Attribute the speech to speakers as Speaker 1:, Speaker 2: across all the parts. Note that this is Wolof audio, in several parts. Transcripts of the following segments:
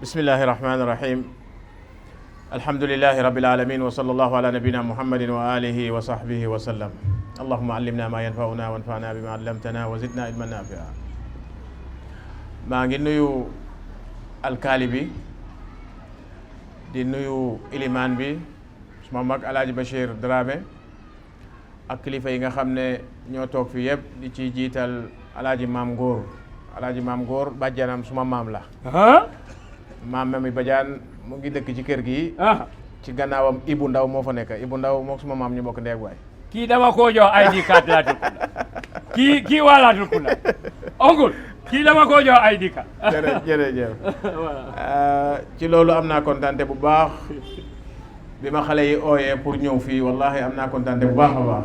Speaker 1: bismillahi rahmani rahim alhamdulillahi rabbil alamin wa sallallahu ala nabina muhammadin wa alihi wa sahbihi wa sallam allahumma allimna ma yanfa'una wanfa'na bima allamtana wa zidna ilman nafi'a. maa ngi nuyu alkaali bi di nuyu ilimaan bi suma mag alaaji Bachir Dramé ak kilifa yi nga xam ne ñoo toog fi yëpp di ci jiital alaaji maam Góor bàjjanam suma maam la maam Mami Badiane mu ngi dëkk ci kër gi ci gannaawam Ibu Ndaw moo fa nekk Ibu Ndaw mook suma maam ñu bokk ndeeg waay.
Speaker 2: kii dama koo jox ID card laa tudd kii waa laa tudd ongul kii dama koo jox ID card.
Speaker 1: jërëjëf ci loolu am naa kontaante bu baax bi ma xale yi ooyee pour ñëw fii wallahi am naa kontaante bu baax a baax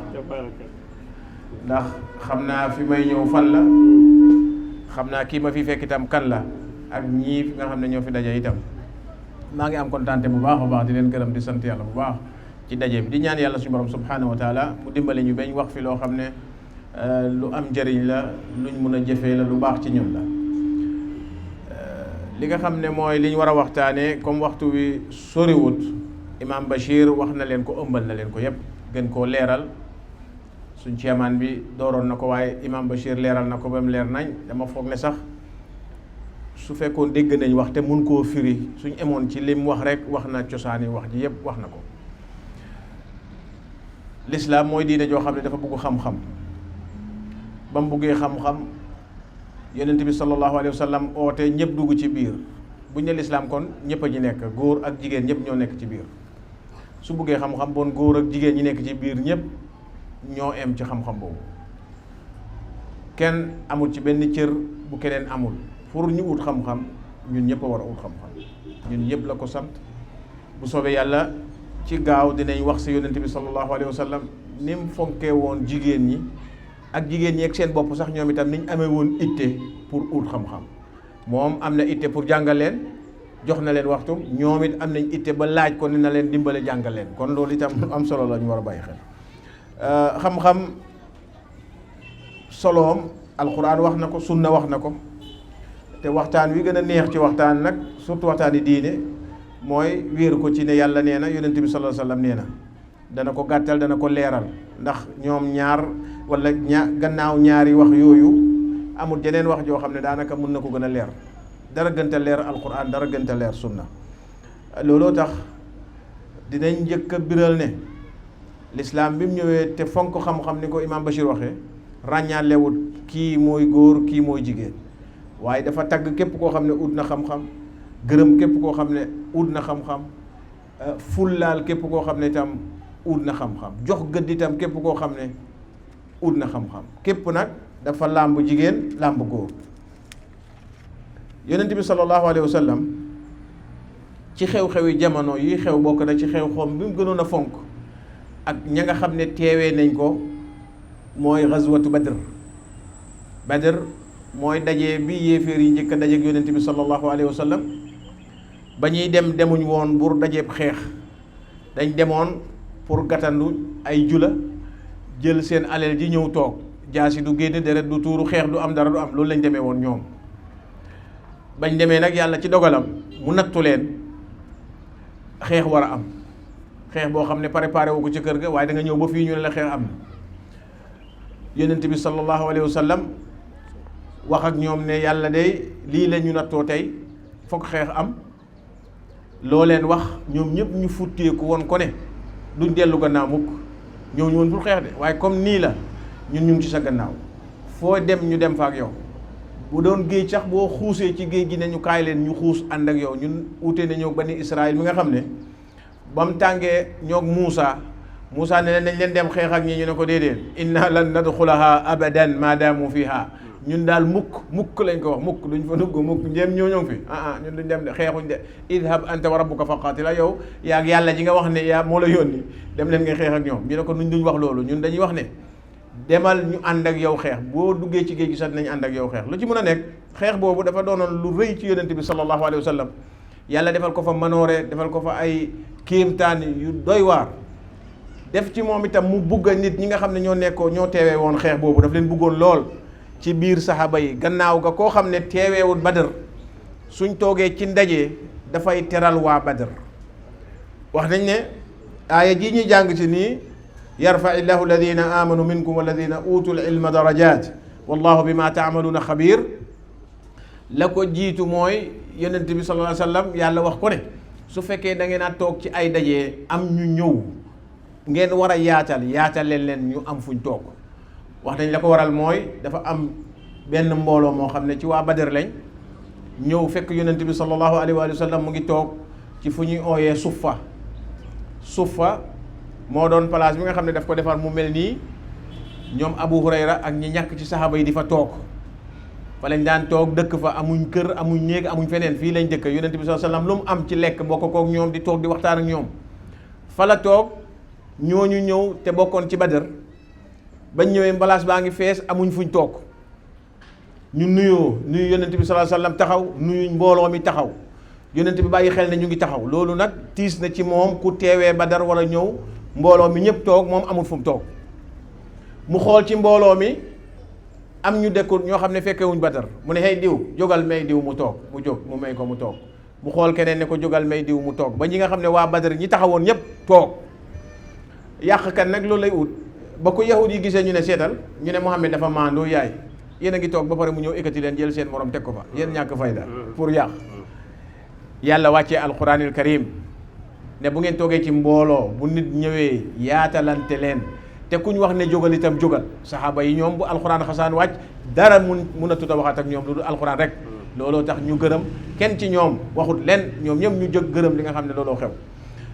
Speaker 1: ndax xam naa fi may ñëw fan la xam naa kii ma fi fekk itam kan la ak ñii nga xam ne ñoo fi daje itam maa ngi am kontaante bu baax a baax di leen gërëm di sant yàlla bu baax ci daje bi di ñaan yàlla suñu borom subhanahu wa taala mu dimbale ñu bañ wax fi loo xam ne lu am njëriñ la luñ mun a jëfee la lu baax ci ñun la. li nga xam ne mooy li ñu war a waxtaanee comme waxtu wi soriwut Imam Bachir wax na leen ko ëmbal na leen ko yépp gën koo leeral suñ ceemaan bi dooroon na ko waaye Imam Bachir leeral na ko ba mu leer nañ dama foog ne sax su fekkoon dégg nañ wax te mun koo firi suñ emoon ci lim wax rek wax na cosaani wax ji yépp wax na ko. L'islam mooy diine joo xam ne dafa bugg xam-xam ba mu buggee xam-xam yonent bi sallallahu alayhi wa sallam oote ñëpp dugg ci biir buñ ne l'islam kon ñëpp a ñi nekk góor ak jigéen ñëpp ñoo nekk ci biir su buggee xam-xam bon góor ak jigéen ñi nekk ci biir ñëpp ñoo em ci xam-xam boobu kenn amul ci benn cër bu keneen amul pour ñu ut xam-xam ñun ñëpp a war a ut xam-xam ñun ñëpp la ko sant bu soobee yàlla ci gaaw dinañ wax si yonent bi sallallahu alayhi wa sallam ni mu fonkee woon jigéen ñi ak jigéen ñi ak seen bopp sax ñoom itam niñ amee woon itte pour ut xam-xam moom am na itte pour jàngal leen jox na leen waxtu ñoom it am nañ itte ba laaj ko ni na leen dimbale jàngal leen kon loolu itam am solo la ñu war a bàyyi xel. xam-xam soloom alquran wax na ko sunna wax na ko te waxtaan wi gën a neex ci waxtaan nag surtout waxtaani diine mooy wéeru ko ci ne yàlla nee na yonent bi sallallahu alayhi wasallam nee na dana ko gàttal dana ko leeral ndax ñoom ñaar wala gannaaw ñaari wax yooyu amul jeneen wax joo xam ne daanaka mën na ko gën a leer dara gënta leer alquran dara gënta leer sunna looloo tax dinañ njëkk a biral ne l'islam bi mu ñëwee te fonk xam-xam ni ko Imam Bachir waxee ràññaalewut kii mooy góor kii mooy jigéen waaye dafa tagg képp koo xam ne ut na xam-xam gërëm képp koo xam ne ut na xam-xam fullaal képp koo xam ne itam ut na xam-xam jox gëdd itam képp koo xam ne ut na xam-xam képp nag dafa làmb jigéen làmb góor yonent bi sallallahu alayhi wa sallam ci xew-xewi jamono yi xew bokk na ci xew xoom bi mu gënoon a fonk ak ña nga xam ne teewee nañ ko mooy gazwatu badr mooy daje bi yéeféer yi njëkk a dajeek yonent bi sallallahu alayhi wa sallam ba ñuy demuñ woon pour dajeeb xeex dañ demoon pour gàttandu ay jula jël seen alal ji ñëw toog jaasi du génn deret du tuuru xeex du am dara du am loolu lañ demee woon ñoom bañ demee nag yàlla ci dogalam mu nattu leen xeex war a am xeex boo xam ne préparé wu ko ci kër ga waaye da nga ñëw ba fii ñu ne la xeex am na yonent bi sallallahu alayhi wa sallam wax ak ñoom ne yàlla de lii la ñu nattoo tey foog xeex am loo leen wax ñoom ñëpp ñu futteeku woon ko ne duñ dellu gannaaw mukk ñëw ñu woon pour xeex de waaye comme nii la ñun ñu ngi ci sa gannaaw foo dem ñu dem fa ak yow bu doon géej sax boo xuusee ci géej gi ne ñu kaay leen ñu xuus ànd ak yow ñun utee na ñoo bani Israël mi nga xam ne ba mu tàngee ñoog Muusa ne leen nañ leen dem xeex ak ñi ñu ne ko déedéet inna lan nadxulaha abadan ma daamu fiha ñun daal mukk lañ ko wax mukk duñ fa dugg mukk njéem ñoo fi ñun duñ dem de xeexuñ de idhab anta wa rabbuka fa qaatila yow yaa ak yàlla ji nga wax ne yaa moo la yónni dem leen nga xeex ak ñoom ñu ne ko duñ wax loolu ñun dañuy wax ne demal ñu ànd ak yow xeex boo duggee ci géej gi sax nañ ànd ak yow xeex lu ci mën a nekk xeex boobu dafa doonoon lu rëy ci yonent bi sallallahu alayhi wa sallam yàlla defal ko fa manoore defal ko fa ay kéemtaan yu doy waar def ci moom itam mu bugg a nit ñi nga xam ne ñoo teewee woon xeex boobu daf leen buggoon lool ci biir saxaaba yi gannaaw ga koo xam ne teeweewul Badr suñ toogee ci ndaje dafay teral waa Badr. wax nañ ne aaya ji ñuy jàng ci nii yarfa illahu alladina amanu minkum walladina utul ilma darajat wallahu bima taamaluuna xabir. la ko jiitu mooy yonent bi sallallahu alayhi wa sallam yàlla wax ko ne su fekkee da ngeen a toog ci ay daje am ñu ñëw ngeen war a yaatal leen ñu am fuñ toog. wax nañ la ko waral mooy dafa am benn mbooloo moo xam ne ci waa Badr lañ ñëw fekk yonent bi sallallahu alayhi wa sallam mu ngi toog ci fu ñuy ooyee suffa moo doon place bi nga xam ne daf ko defar mu mel nii ñoom Abu Hurayra ak ñi ñàkk ci saxaaba yi di fa toog fa lañ daan toog dëkk fa amuñ kër amuñ néeg amuñ feneen fii lañ dëkk yonent bi sallallahu alayhi wa sallam lu mu am ci lekk bokk kook ñoom di toog di waxtaan ak ñoom fa la toog ñooñu ñëw te bokkoon ci Badr bañ ñëwee mbalaas baa ngi fees amuñ fuñ toog ñu nuyu yonent bi sallallahu alayhi wasallam taxaw nuyu mbooloo mi taxaw yonent bi bàyyi xel ne ñu ngi taxaw loolu nag tiis na ci moom ku teewee Badar war a ñëw mbooloo mi ñëpp toog moom amul fu mu toog mu xool ci mbooloo mi am ñu dëkkul ñoo xam ne fekkewuñ Badar mu ne hey diw jógal may diw mu toog mu jóg mu may ko mu toog mu xool keneen ne ko jógal may diw mu toog ba ñi nga xam ne waa Badar ñi taxawoon ñëpp toog yàqkat nag loolu lay ut ba ko yahud yi gisee ñu ne seetal ñu ne Muhammad dafa maandoo yaay yéen a ngi toog ba pare mu ñëw ekkati leen jël seen morom teg ko fa yéen ñàkk fayda pour yàq. yàlla wàccee alquranil karim ne bu ngeen toogee ci mbooloo bu nit ñëwee yaatalante leen te kuñ wax ne jógal itam jógal saxaaba yi ñoom bu alquran xasaan wàcc dara mun a tuta waxaat ak ñoom lu dul alquran rek looloo tax ñu gërëm kenn ci ñoom waxut leen ñoom ñëpp ñu jóg gërëm li nga xam ne looloo xew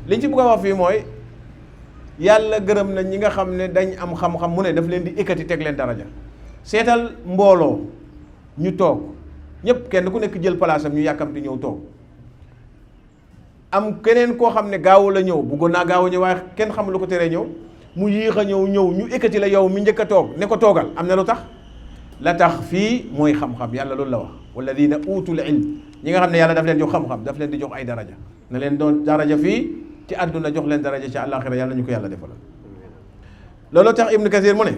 Speaker 1: liñ ci bëgg a wax fii mooy yàlla gërëm na ñi nga xam ne dañ am xam-xam mu ne daf leen di ekkati teg leen daraja seetal mbooloo ñu toog ñëpp kenn ku nekk jël palaasam ñu yàkkamti ñëw toog am keneen koo xam ne gaawu la ñëw bëggoon naa gaaw a ñëw waaye kenn xamul lu ko teree ñëw mu yéex a ñëw ñu ekkati la yow mi njëkk a toog ne ko toogal am na lu tax la tax fii mooy xam-xam yàlla loolu la wax walladina utul ilm ñi nga xam ne yàlla daf leen jox xam-xam daf leen di jox ay daraja na leen doon daraja fii ci àdduna jox leen daraja ci àllaaxira yàlla ñu ko yàlla defal looloo tax Ibn Kathir mu ne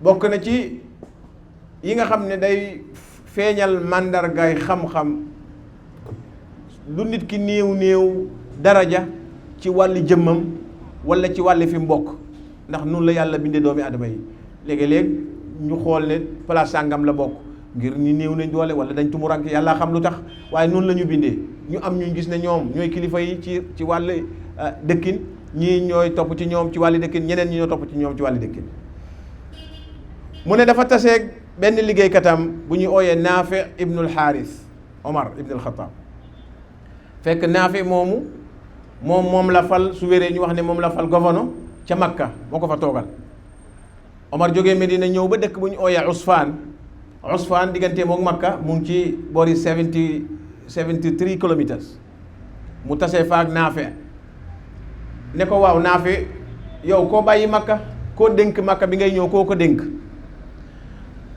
Speaker 1: bokk na ci yi nga xam ne day feeñal màndargaay xam-xam lu nit ki néew daraja ci wàlli jëmmam wala ci wàlli fi mbokk ndax noonu la yàlla bindee doomi adama yi léegi-léeg ñu xool ne place sàngam la bokk ngir ñu néew nañ doole wala dañ tumuranke yàlla xam lu tax waaye noonu la ñu bindee ñu am ñu gis ne ñoom ñooy kilifa yi ci wàlli dëkkin ñii ñooy topp ci ñoom ci wàlli dëkkin ñeneen ñi ñoo topp ci ñoom ci wàlli dëkkin mu ne dafa taseeg benn liggéeykatam bu ñuy ooyee Naafi ibnul Xaaris Omar ibnul Xataab fekk Naafi moom la fal su wéree ñu wax ne moom la fal gouverneur ca Makka moo ko fa toogal Omar jógee Medina ñëw ba dëkk bu ñu ooyee Usfaan diggante moom Makka mu ngi ci boori 73 kilomètres mu tasee faak Naafi ne ko waaw Naafi yow koo bàyyi Makka koo dénk Makka bi ngay ñëw koo ko dénk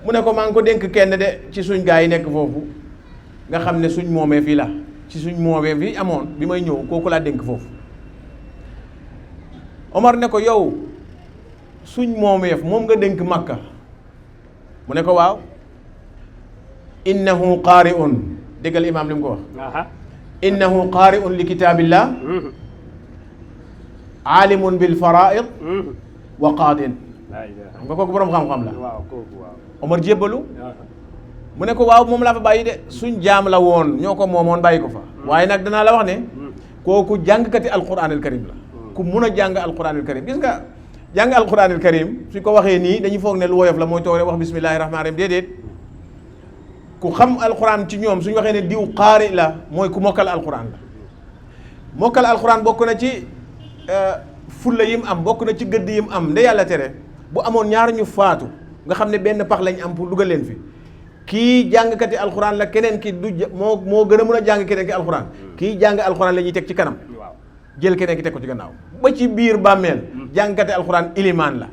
Speaker 1: mu ne ko maa ngi ko dénk kenn de ci suñ gaa yi nekk foofu nga xam ne suñ moomee fii la ci suñ moomee fii amoon bi may ñëw kooku laa dénk foofu Omar ne ko yow suñ moomeef moom nga dénk Makka mu ne ko waaw innahu qaari'un déggal imaam li mu ko wax innahu qaari'un li kitaabillah aalimun bil faraa'id wa qaadin xam nga kooku boroom xam-xam la Omar jébbalu mu ne ko waaw moom laa fa bàyyi de suñ jaam la woon ñoo ko moomoon bàyyi ko fa waaye nag danaa la wax ne kooku jàngkati alquran al karim la ku mun a jàng alquran al karim gis nga jàng alquran al karim suñ ko waxee nii dañuy foog ne lu woyof la mooy toog rek wax bismillahi rahmaani rahim déedéet ku xam alquran ci ñoom suñ waxee ne diw qaari la mooy ku mokkal alquran la mokkal alquran bokk na ci fulla yim am bokk na ci gëdd yim am nde yàlla tere bu amoon ñaar ñu faatu nga xam ne benn pax lañ am pour dugal leen fi kii jàngkati alxuraan la keneen ki du moo gën a mën a jàng keneen ki alxuraan kii jàng alxuraan la ñuy teg ci kanam jël keneen ki teg ko ci gannaaw ba ci biir bàmmeel jàngkati alxuraan ilimaan la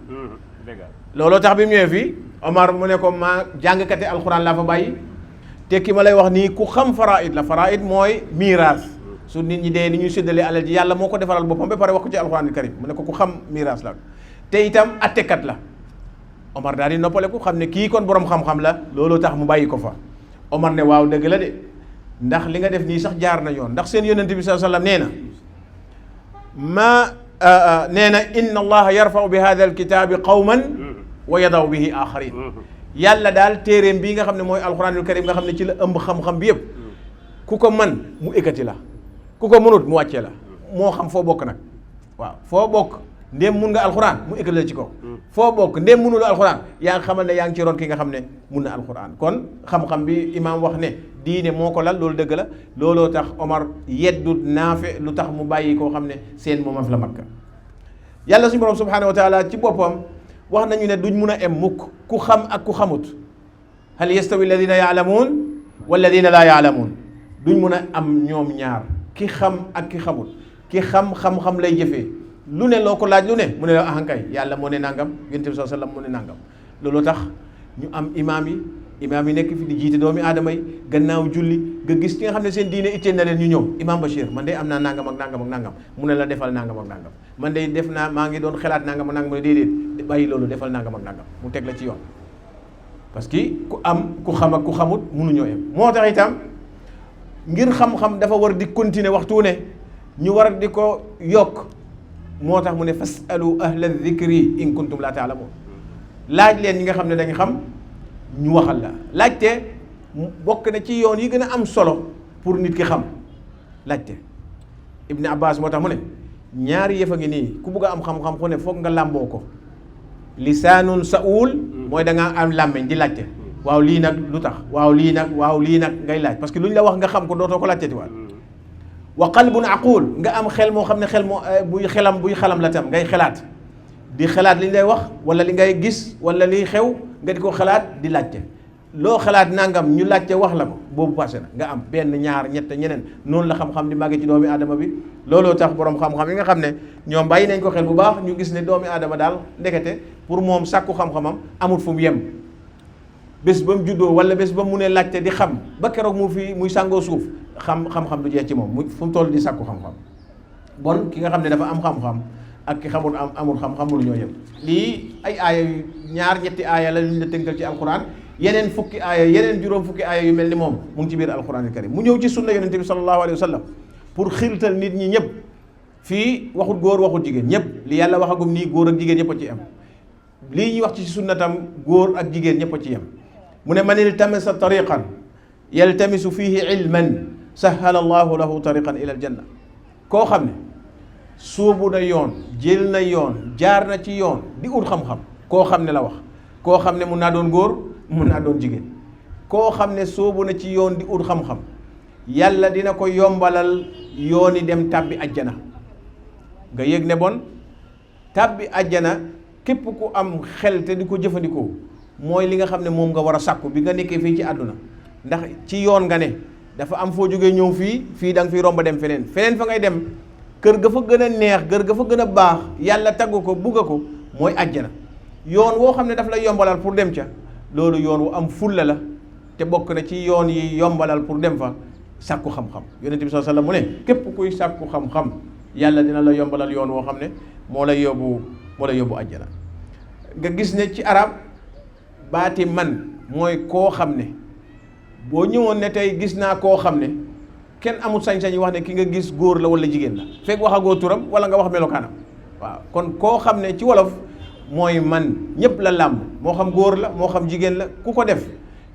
Speaker 1: looloo tax bi mu ñëwee fii Omar mu ne ko maa jàngkati alxuraan laa fa bàyyi te ki ma lay wax nii ku xam faraid la faraid mooy miiraas su nit ñi dee ni ñuy séddalee alal ji yàlla moo ko defaral boppam ba pare wax ko ci alxuraan karim mu ne ko ku xam miiraas la te itam attekat la Omar daal di noppaleku xam ne kii kon borom xam-xam la looloo tax mu bàyyi ko fa Omar ne waaw dëgg la de ndax li nga def nii sax jaar na yoon ndax seen yonent bi sallallahu alayhi wasallam nee na inna allaha yarfa'u bi hadha alkitabi qawman wa yadaw bihi axarin yàlla daal téeréem bii nga xam ne mooy alquranul karim nga xam ne ci la ëmb xam-xam bi yëpp ku ko man mu ekkati la ku ko mënut mu wàccee la moo xam foo bokk nag waaw foo bokk ndéem mun nga alxuraan mu ekkati la ci kaw foo bokk ndéem mënul alxuraan yaa ngi xamal ne yaa ngi ci ron ki nga xam ne mun na alxuraan kon xam-xam bi imaam wax ne diine moo ko lal loolu dëgg la looloo tax Omar yeddut Naafi lu tax mu bàyyi koo xam ne seen moomaf la Makka yàlla suñu borom subhaanahu wa taala ci boppam wax nañu ne duñ mun a em mukk ku xam ak ku xamut hal yastawi alladina yaalamuun walladina laa yaalamuun duñ mun a am ñoom ñaar ki xam ak ki xamut ki xam-xam lay jëfee lu ne loo ko laaj lu ne mu ne la ahankay yàlla moo ne nangam yonent bi sallallahu alayhi wasallam moo ne nangam loolu tax ñu am imaam yi nekk fi di jiite doomi aadama yi gannaaw julli nga gis ki nga xam ne seen diine itteel na leen ñu ñëw imaam Bachir man de am naa nangam ak nangam ak nangam mu ne la defal nangam ak nangam man de def naa maa ngi doon xalaat nangam ak nangam mu ne déedéet bàyyi loolu defal nangam ak nangam mu teg la ci yoon parce que ku am ku xam ak ku xamut mënuñoo em moo tax itam ngir xam-xam dafa war di continuer waxtu ne ñu war di ko yokk moo tax mu ne fasalu ahla dhikri in kuntum la taalamun laaj leen ñi nga xam ne dañ xam ñu waxal la laajte bokk na ci yoon yi gën a am solo pour nit ki xam laajte Ibn Abbas moo tax mu ne ñaari yëf a ngi nii ku bugg a am xam-xam ku ne foog nga làmboo ko lisaanun sa'uul mooy da ngaa am làmmeñ di laajte waaw lii nag lu tax waaw lii nag ngay laaj parce que lu ñu la wax nga xam ko dootoo ko laajte waat wa qalbun aqul nga am xel moo xam ne xel moo buy xalam la tam ngay xalaat di xalaat li ñu lay wax wala li ngay gis wala liy xew nga di ko xalaat di laajte loo xalaat nangam ñu laajte wax la ko boobu passé na nga am benn ñaar ñett ñeneen noonu la xam-xam di màggee ci doomi aadama bi looloo tax borom xam-xam yi nga xam ne ñoom bàyyi nañ ko xel bu baax ñu gis ne doomi aadama daal ndekete pour moom sàkku xam-xamam amul fu mu yem bés ba mu juddoo wala bés ba mu ne laajte di xam ba keroog muy sàngoo suuf xam-xam du jeex ci moom mu fu mu toll di sàkku xam-xam bon ki nga xam ne dafa am xam-xam ak ki xamul amul xam-xam lu ñoo yem lii ay aaya yu ñaar ñetti aaya la ñu la tënkal ci alquran yeneen fukki aaya yeneen juróom fukki aaya yu mel ni moom mu ngi ci biir alquran al karim mu ñëw ci sunna yonente bi sallallahu alayhi wa sallam pour xirtal nit ñi ñëpp fii waxut góor waxut jigéen ñëpp li yàlla waxagum nii góor ak jigéen ñëpp a ci am lii ñuy wax ci sunna tam góor ak jigéen ñëpp a ci yem mu ne man iltamasa tariqan yaltamisu fihi ilman sahala allahu lahu tariqan ila aljanna koo xam ne sóobu na yoon jël na yoon jaar na ci yoon di ut xam-xam koo xam ne la wax koo xam ne mun naa doon góor mun naa doon jigéen koo xam ne sóobu na ci yoon di ut xam-xam yàlla dina ko yombalal yooni dem tàbbi ajjana nga yëg ne bon tàbbi ajjana képp ku am xel te di ko jëfandikoo mooy li nga xam ne moom nga war a sàkku bi nga nekkee fii ci àdduna ndax ci yoon nga ne dafa am foo jógee ñëw fii da nga fiy romba dem feneen fa ngay dem kër ga fa gën a neex kër ga fa gën a baax yàlla taggu ko bugga ko mooy ajjana yoon woo xam ne daf lay yombalal pour dem ca loolu yoon wu am fulla la te bokk na ci yoon yi yombalal pour dem fa sàkku xam-xam yonent bi sallallahu alayhi wasallam mu ne képp kuy sàkku xam-xam yàlla dina la yombalal yoon woo xam ne moo lay yóbbu ajjana nga gis ne ci arab baati man mooy koo xam ne boo ñëwoon ne tey gis naa koo xam ne kenn amul sañ-sañ yi wax ne ki nga gis góor la wala jigéen la fekk waxagoo turam wala nga wax melokaanam waaw kon koo xam ne ci wolof mooy man ñëpp la làmb moo xam góor la moo xam jigéen la ku ko def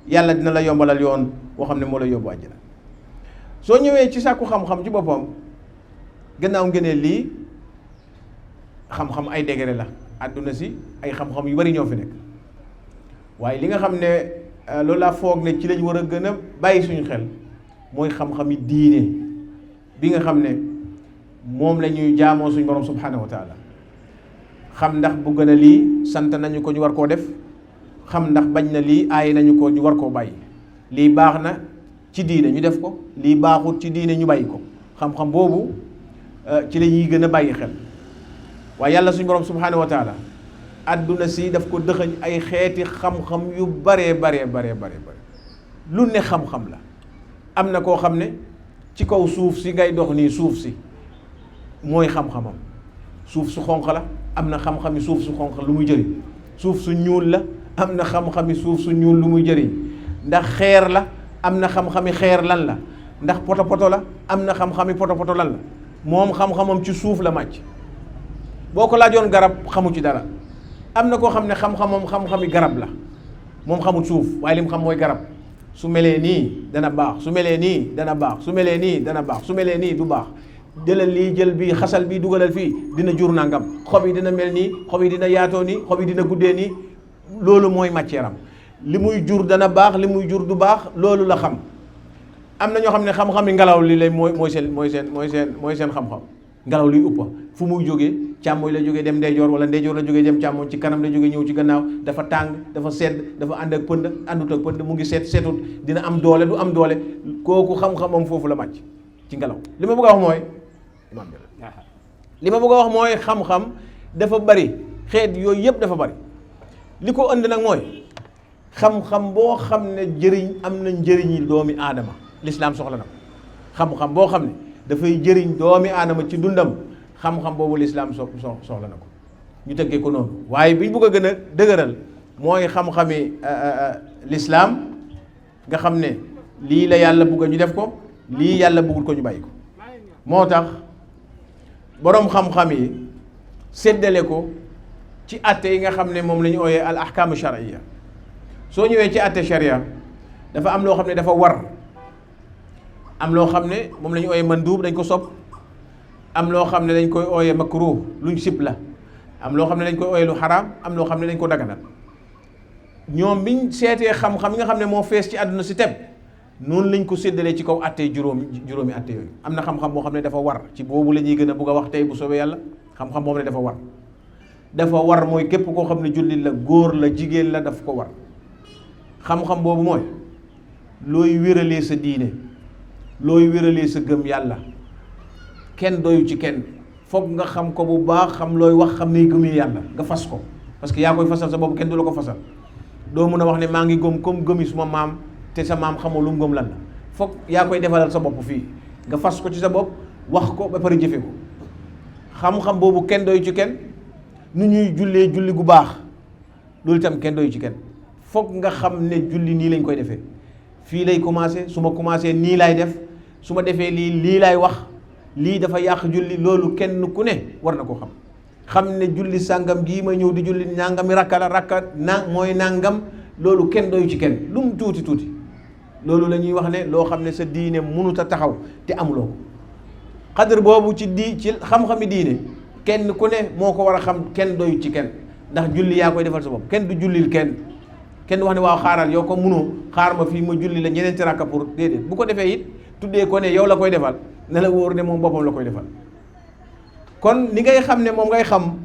Speaker 1: yàlla dina la yombalal yoon boo xam ne moo la yóbbu àjjana soo ñëwee ci sàkku xam-xam ci boppam gannaaw ngeen lii xam-xam ay degré la àdduna si ay xam-xam yu bari ñoo fi nekk waaye li nga xam ne loolu laa foog ne ci lañ war a gën a bàyyi suñu xel mooy xam-xami diine bi nga xam ne moom la ñuy jaamoo suñu borom subhanahu wa taala xam ndax bëgg na lii sant nañu ko ñu war koo def xam ndax bañ na lii aay nañu ko ñu war koo bàyyi lii baax na ci diine ñu def ko lii baaxut ci diine ñu bàyyi ko xam-xam boobu ci la ñuy gën a bàyyi xel waaye yàlla suñu borom subhanahu wa taala adduna si daf ko dëxëñ ay xeeti xam-xam yu bare lu ne xam-xam la am na koo xam ne ci kaw suuf si ngay dox nii suuf si mooy xam-xamam suuf su xonq la am na xam-xami suuf su xonq lu muy jëriñ suuf su ñuul la am na xam-xami suuf su ñuul lu muy jëriñ ndax xeer la am na xam-xami xeer lan la ndax poto poto la am na xam-xami poto poto lan la moom xam-xamam ci suuf la màcc boo ko laajoon garab xamu ci dara am na koo xam ne xam-xamam xam-xami garab la moom xamul suuf waaye li mu xam mooy garab su melee nii dana baax su melee nii dana baax su melee nii dana baax su melee nii du baax jëlal lii jël bii xasal bii dugalal fii dina jur nangam xob yi dina mel nii xob yi dina yaatoo nii xob yi dina guddee nii loolu mooy matière am li muy jur dana baax li muy jur du baax loolu la xam. am na ñoo xam ne xam-xami ngelaw li lay mooy seen xam-xam ngelaw liy uppa fu muy jógee càmmooñ la jógee dem ndeyjoor wala ndeyjoor la jógee dem càmmooñ ci kanam la jógee ñëw ci gannaaw dafa tàng dafa sedd dafa ànd ak pënd àndut ak pënd mu ngi seetut dina am doole du am doole kooku xam-xamam foofu la màcc ci ngelaw. li ma bëgg a wax mooy xam-xam dafa bari xeet yooyu yëpp dafa bari li ko ënd nag mooy xam-xam boo xam ne am na njëriñi doomi aadama lislaam soxla na ko xam-xam boo xam ne dafay jëriñ doomi aadama ci dundam xam-xam boobu lislaam soxla na ko ñu tëggee ko noonu waaye bi ñu bëgg a gën a dëgëral mooy xam-xami lislaam nga xam ne lii la yàlla bëgg ñu def ko lii yàlla bëggul ko ñu bàyyi ko moo tax boroom xam-xam yi séddale ko ci atte yi nga xam ne moom la ñu ooyee al ahkaamu shar'iyya soo ñëwee ci atte sharia dafa am loo xam ne dafa war am loo xam ne moom la ñu ooyee manduub dañ ko sopp am loo xam ne dañ koy ooyee makruh luñ sib la am loo xam ne dañ koy ooyee lu xaraam am loo xam ne dañ ko daganal ñoom biñ seetee xam-xam yi nga xam ne moo fees ci àdduna si teb noonu lañ ko séddalee ci kaw atte juróomi atte yooyu am na xam-xam boo xam ne dafa war ci boobu la ñuy gën a bugg a wax tey bu soobee yàlla xam-xam boobu ne dafa war mooy képp koo xam ne jullit la góor la jigéen la daf ko war xam-xam boobu mooy looy wéralee sa diine looy wéralee sa gëm yàlla kenn doyu ci kenn foog nga xam ko bu baax xam looy wax xam ne gëmee yàlla nga fas ko parce que yaa koy fasal sa bopp kenn du la ko fasal doo mun a wax ne maa ngi gëm comme gëmi suma maam te sa maam xamoo lu mu gëm lan la foog yaa koy defalal sa bopp fii nga fas ko ci sa bopp wax ko ba pare jëfe ko xam-xam boobu kenn doyu ci kenn nu ñuy jullee julli gu baax loolu itam kenn doyu ci kenn foog nga xam ne julli nii lañ koy defee fii lay commencé su ma commencé nii laay def su ma defee lii laay wax lii dafa yàq julli loolu kenn ku ne war na ko xam ne julli sàngam gii ma ñëw di julli nàngami rakka mooy nàngam loolu kenn doyu ci kenn lu mu tuuti loolu la ñuy wax ne loo xam ne sa diine mënut a taxaw te amuloo ko xadar boobu ci xam-xami diine kenn ku ne moo ko war a xam kenn doyu ci kenn ndax julli yaa koy defal sa bopp kenn du jullil kenn wax ne waaw xaaral yow ko munoo xaar ma fii ma julli la ñeneenti rakka pour déedéet bu ko defee it tuddee ko ne yow la koy defal ne la wóor ne moom boppam la koy defal kon ni ngay xam ne moom ngay xam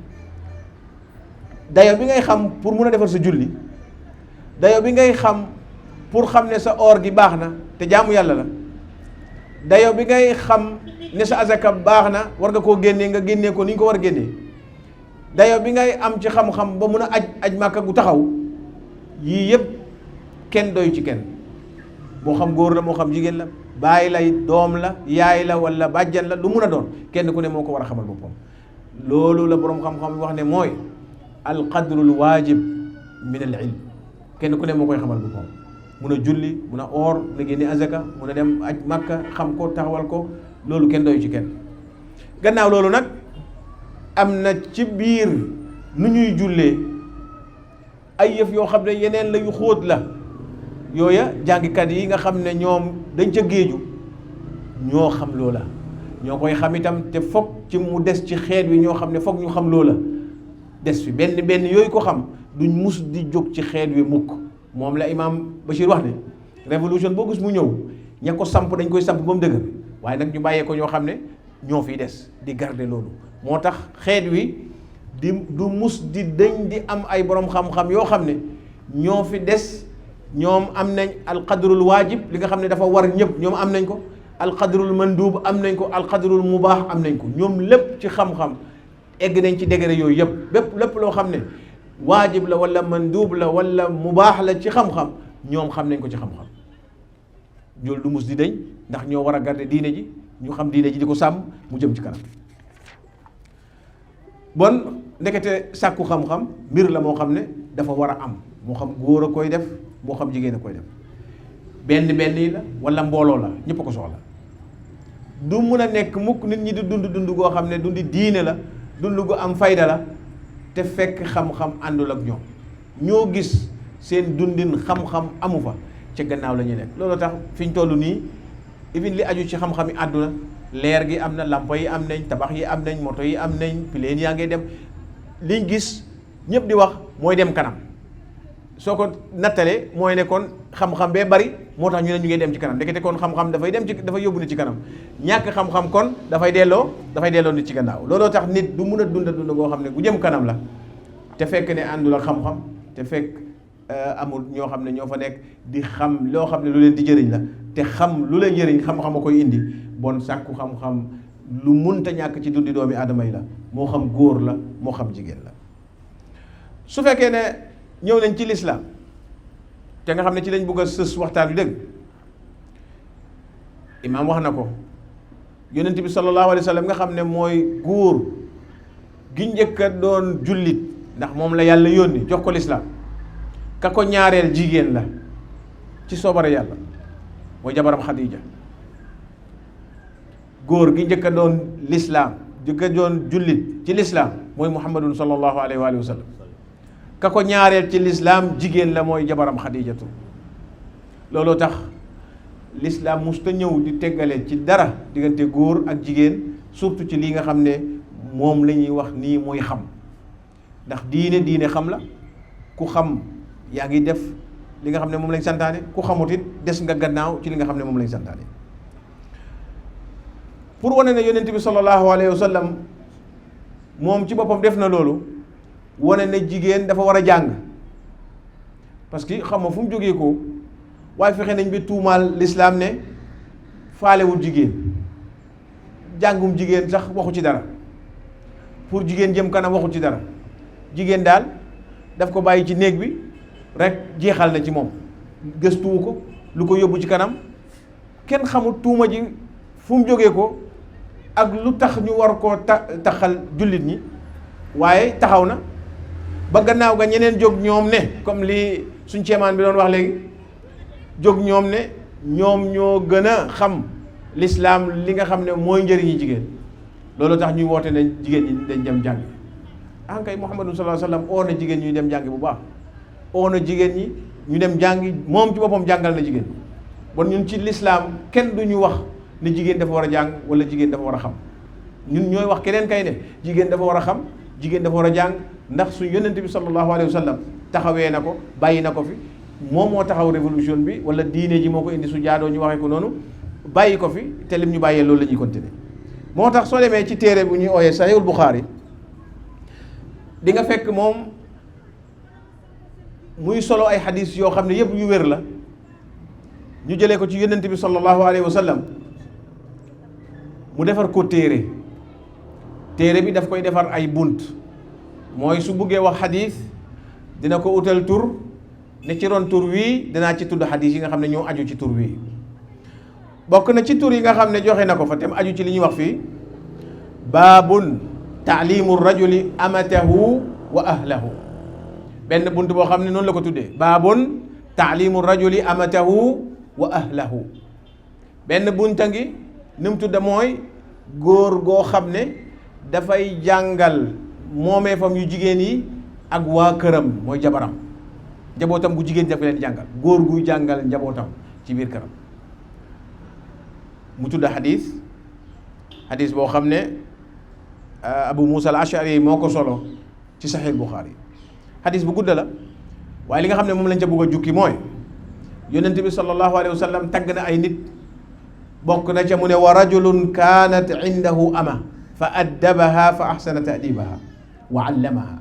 Speaker 1: dayo bi ngay xam pour mun a defal sa julli dayo bi ngay xam pour xam ne sa or gi baax na te jaamu yàlla la dayo bi ngay xam ne sa azaka baax na war nga koo génnee nga génnee ko ni ñu ko war a génnee dayo bi ngay am ci xam-xam ba mun a aj màkka gu taxaw yii yëpp kenn doyu ci kenn moo xam góor la moo xam jigéen la baay lay doom la yaay la wala bàjjan la lu mun a doon kenn ku ne moo ko war a xamal boppam loolu la boroom xam-xam wax ne mooy alqadrul waajib min al ilm kenn ku ne moo koy xamal boppam mun a julli mun a oor mun a génne azaka mun a dem aj makka xam ko taxawal ko loolu kenn doyu ci kenn gannaaw loolu nag am na ci biir nu ñuy jullee ay yëf yoo xam ne yeneen la yu xóot la yooya jàngikat yi nga xam ne ñoom dañ ca géeju ñoo xam loola ñoo koy xam itam te foog ci mu des ci xeet wi ñoo xam ne foog ñu xam loola des fi benn yooyu ko xam duñ mus di jóg ci xeet wi mukk moom la imaam Bachir wax ne révolution boo gis mu ñëw ña ko samp dañ koy samp ba mu dëgër waaye nag ñu bàyyee ko ñoo xam ne ñoo fiy des di garder loolu moo tax xeet wi du mus di dañ di am ay borom xam-xam yoo xam ne ñoo fi des ñoom am nañ alqadrul waajib li nga xam ne dafa war ñëpp ñoom am nañ ko alqadrul mandub am nañ ko alqadrul mubaax am nañ ko ñoom lépp ci xam-xam egg nañ ci degré yooyu yëpp lépp loo xam ne waajib la wala mandub la wala mubaax la ci xam-xam ñoom xam nañ ko ci xam-xam loolu du mus di dañ ndax ñoo war a garder diine ji ñu xam diine ji di ko sàmm mu jëm ci kanam bon ndekete sàkku xam-xam mbir la moo xam ne dafa war a am moo xam góor a koy def moo xam jigéen a koy def benn yi la wala mbooloo la ñëpp a ko soxla du mun a nekk mukk nit ñi di dund goo xam ne dundi diine la dund gu am fayda la te fekk xam-xam àndul ak ñoom. ñoo gis seen dundin xam-xam amu fa ca gannaaw la ñuy nekk. loolu tax fi ñu toll nii even li aju ci xam-xam yi àdduna leer gi am na, lampa yi am nañ, tabax yi am nañ, moto yi am nañ, pileen yaa ngi dem, liñ gis ñëpp di wax mooy dem kanam. soo ko nattalee mooy ne kon xam-xam bee bari moo tax ñu ne ñu ngi dem ci kanam ndekete kon xam-xam dafay dem ci dafay yóbbu nit ci kanam. ñàkk xam-xam kon dafay delloo nit ci gannaaw. looloo tax nit du mun a dund goo xam ne gu jëm kanam la te fekk ne àndul ak xam-xam te fekk amul ñoo xam ne ñoo fa nekk di xam loo xam ne lu leen di jëriñ la te xam lu leen jëriñ xam-xam a koy indi. bon sàkku xam-xam lu munta ñàkk ci dundi doomi aadama yi la moo xam góor la moo xam jigéen la. su fekkee ne ñëw nañ ci lislaam te nga xam ne ci lañ bëgg a sës waxtaan wi dëgg imaam wax na ko yonent bi sallallahu alayhi wa sallam nga xam ne mooy góor gi njëkk a doon jullit ndax moom la yàlla yónni jox ko lislaam ka ko ñaareel jigéen la ci soobare yàlla mooy jabaram Xadiija. góor gi njëkk a doon lislaam njëkk a doon jullit ci lislaam mooy muhammadun sallallahu alayhi wa sallam ka ko ñaareel ci lislaam jigéen la mooy jabaram Xadiijatu. looloo tax lislaam musta ñëw di teggale ci dara diggante góor ak jigéen surtout ci lii nga xam ne moom la ñuy wax nii mooy xam ndax diine xam la ku xam yaa ngi def li nga xam ne moom lañ santaane ku xamut it des nga gannaaw ci li nga xam ne moom lañ santaane. pour wane ne yonent bi sallallahu alayhi wa sallam moom ci boppam def na loolu wane ne jigéen dafa war a jàng parce que xam nga fu mu jógee ko waaye fexe nañ bi tuumaal lislaam ne faalewul jigéen jàngum jigéen sax waxu ci dara pour jigéen jëm kanam waxu ci dara jigéen daal daf ko bàyyi ci néeg bi rek jeexal na ci moom gëstuwu ko lu ko yóbbu ci kanam kenn xamul tuuma ji fu mu jógee ko ak lu tax ñu war koo taxal jullit ñi waaye taxaw na ba gannaaw ga ñeneen jóg ñoom ne comme li suñ ceemaan bi doon wax léegi jóg ñoom ne ñoom ñoo gën a xam lislaam li nga xam ne mooy njëriñi jigéen loolu tax ñuy woote ne jigéen ñi dañ dem jàngi kay Muhammadu sallallahu alayhi wa sallam oo na jigéen ñi ñu dem jàngi bu baax oo na jigéen ñi ñu dem jàngi moom ci boppam jàngal na jigéen bon ñun ci lislaam kenn du ñu wax ne jigéen dafa war a jàng wala jigéen dafa war a xam ñun ñooy wax keneen kay ne jigéen dafa war a xam jigéen dafa war a jàng ndax suñ yonent bi sallallahu alayhi wa sallam taxawee na ko bàyyi na ko fi moom moo taxaw révolution bi wala diine ji moo ko indi su jaadoo ñu waxee ko noonu bàyyi ko fi te lim ñu bàyyee loolu la ñuy continuer. moo tax soo demee ci téere bu ñuy ooyee Sahihul Bukhari di nga fekk moom muy solo ay xadis yoo xam ne yëpp yu wér la ñu jëlee ko ci yonent bi sallallahu alayhi wa sallam mu defar ko téere bi daf koy defar ay bunt mooy su buggee wax xadis dina ko utal tur ne ci ron tur wii dinaa ci tudd xadis yi nga xam ne ñoo aju ci tur wii bokk na ci tur yi nga xam ne joxe na ko fa tem aju ci li ñuy wax fii baabun taalimu rajuli amatahu wa ahlahu benn bunt boo xam ne noonu la ko tuddee baabun taalimu rajuli amatahu wa ahlahu benn bunta ngi ni mu tudda mooy góor goo xam ne dafay jàngal moomeefam yu jigéen yi ak waa këram mooy jabaram njabootam gu jigéen dafa leen jàngal góor guy jàngal njabootam ci biir këram mu tudda xadis boo xam ne Abu Musa al-Ash'ari moo ko solo ci Sahih Bukhari xadis bu gudda la waaye li nga xam ne moom lañ ca bëgg a jukki mooy yonent bi sallallahu alayhi wa sallam tagg na ay nit bokk na ca mu ne wa rajulun kaanat indahu ama fa addabaha fa ahsana ta'dibaha wa allamaha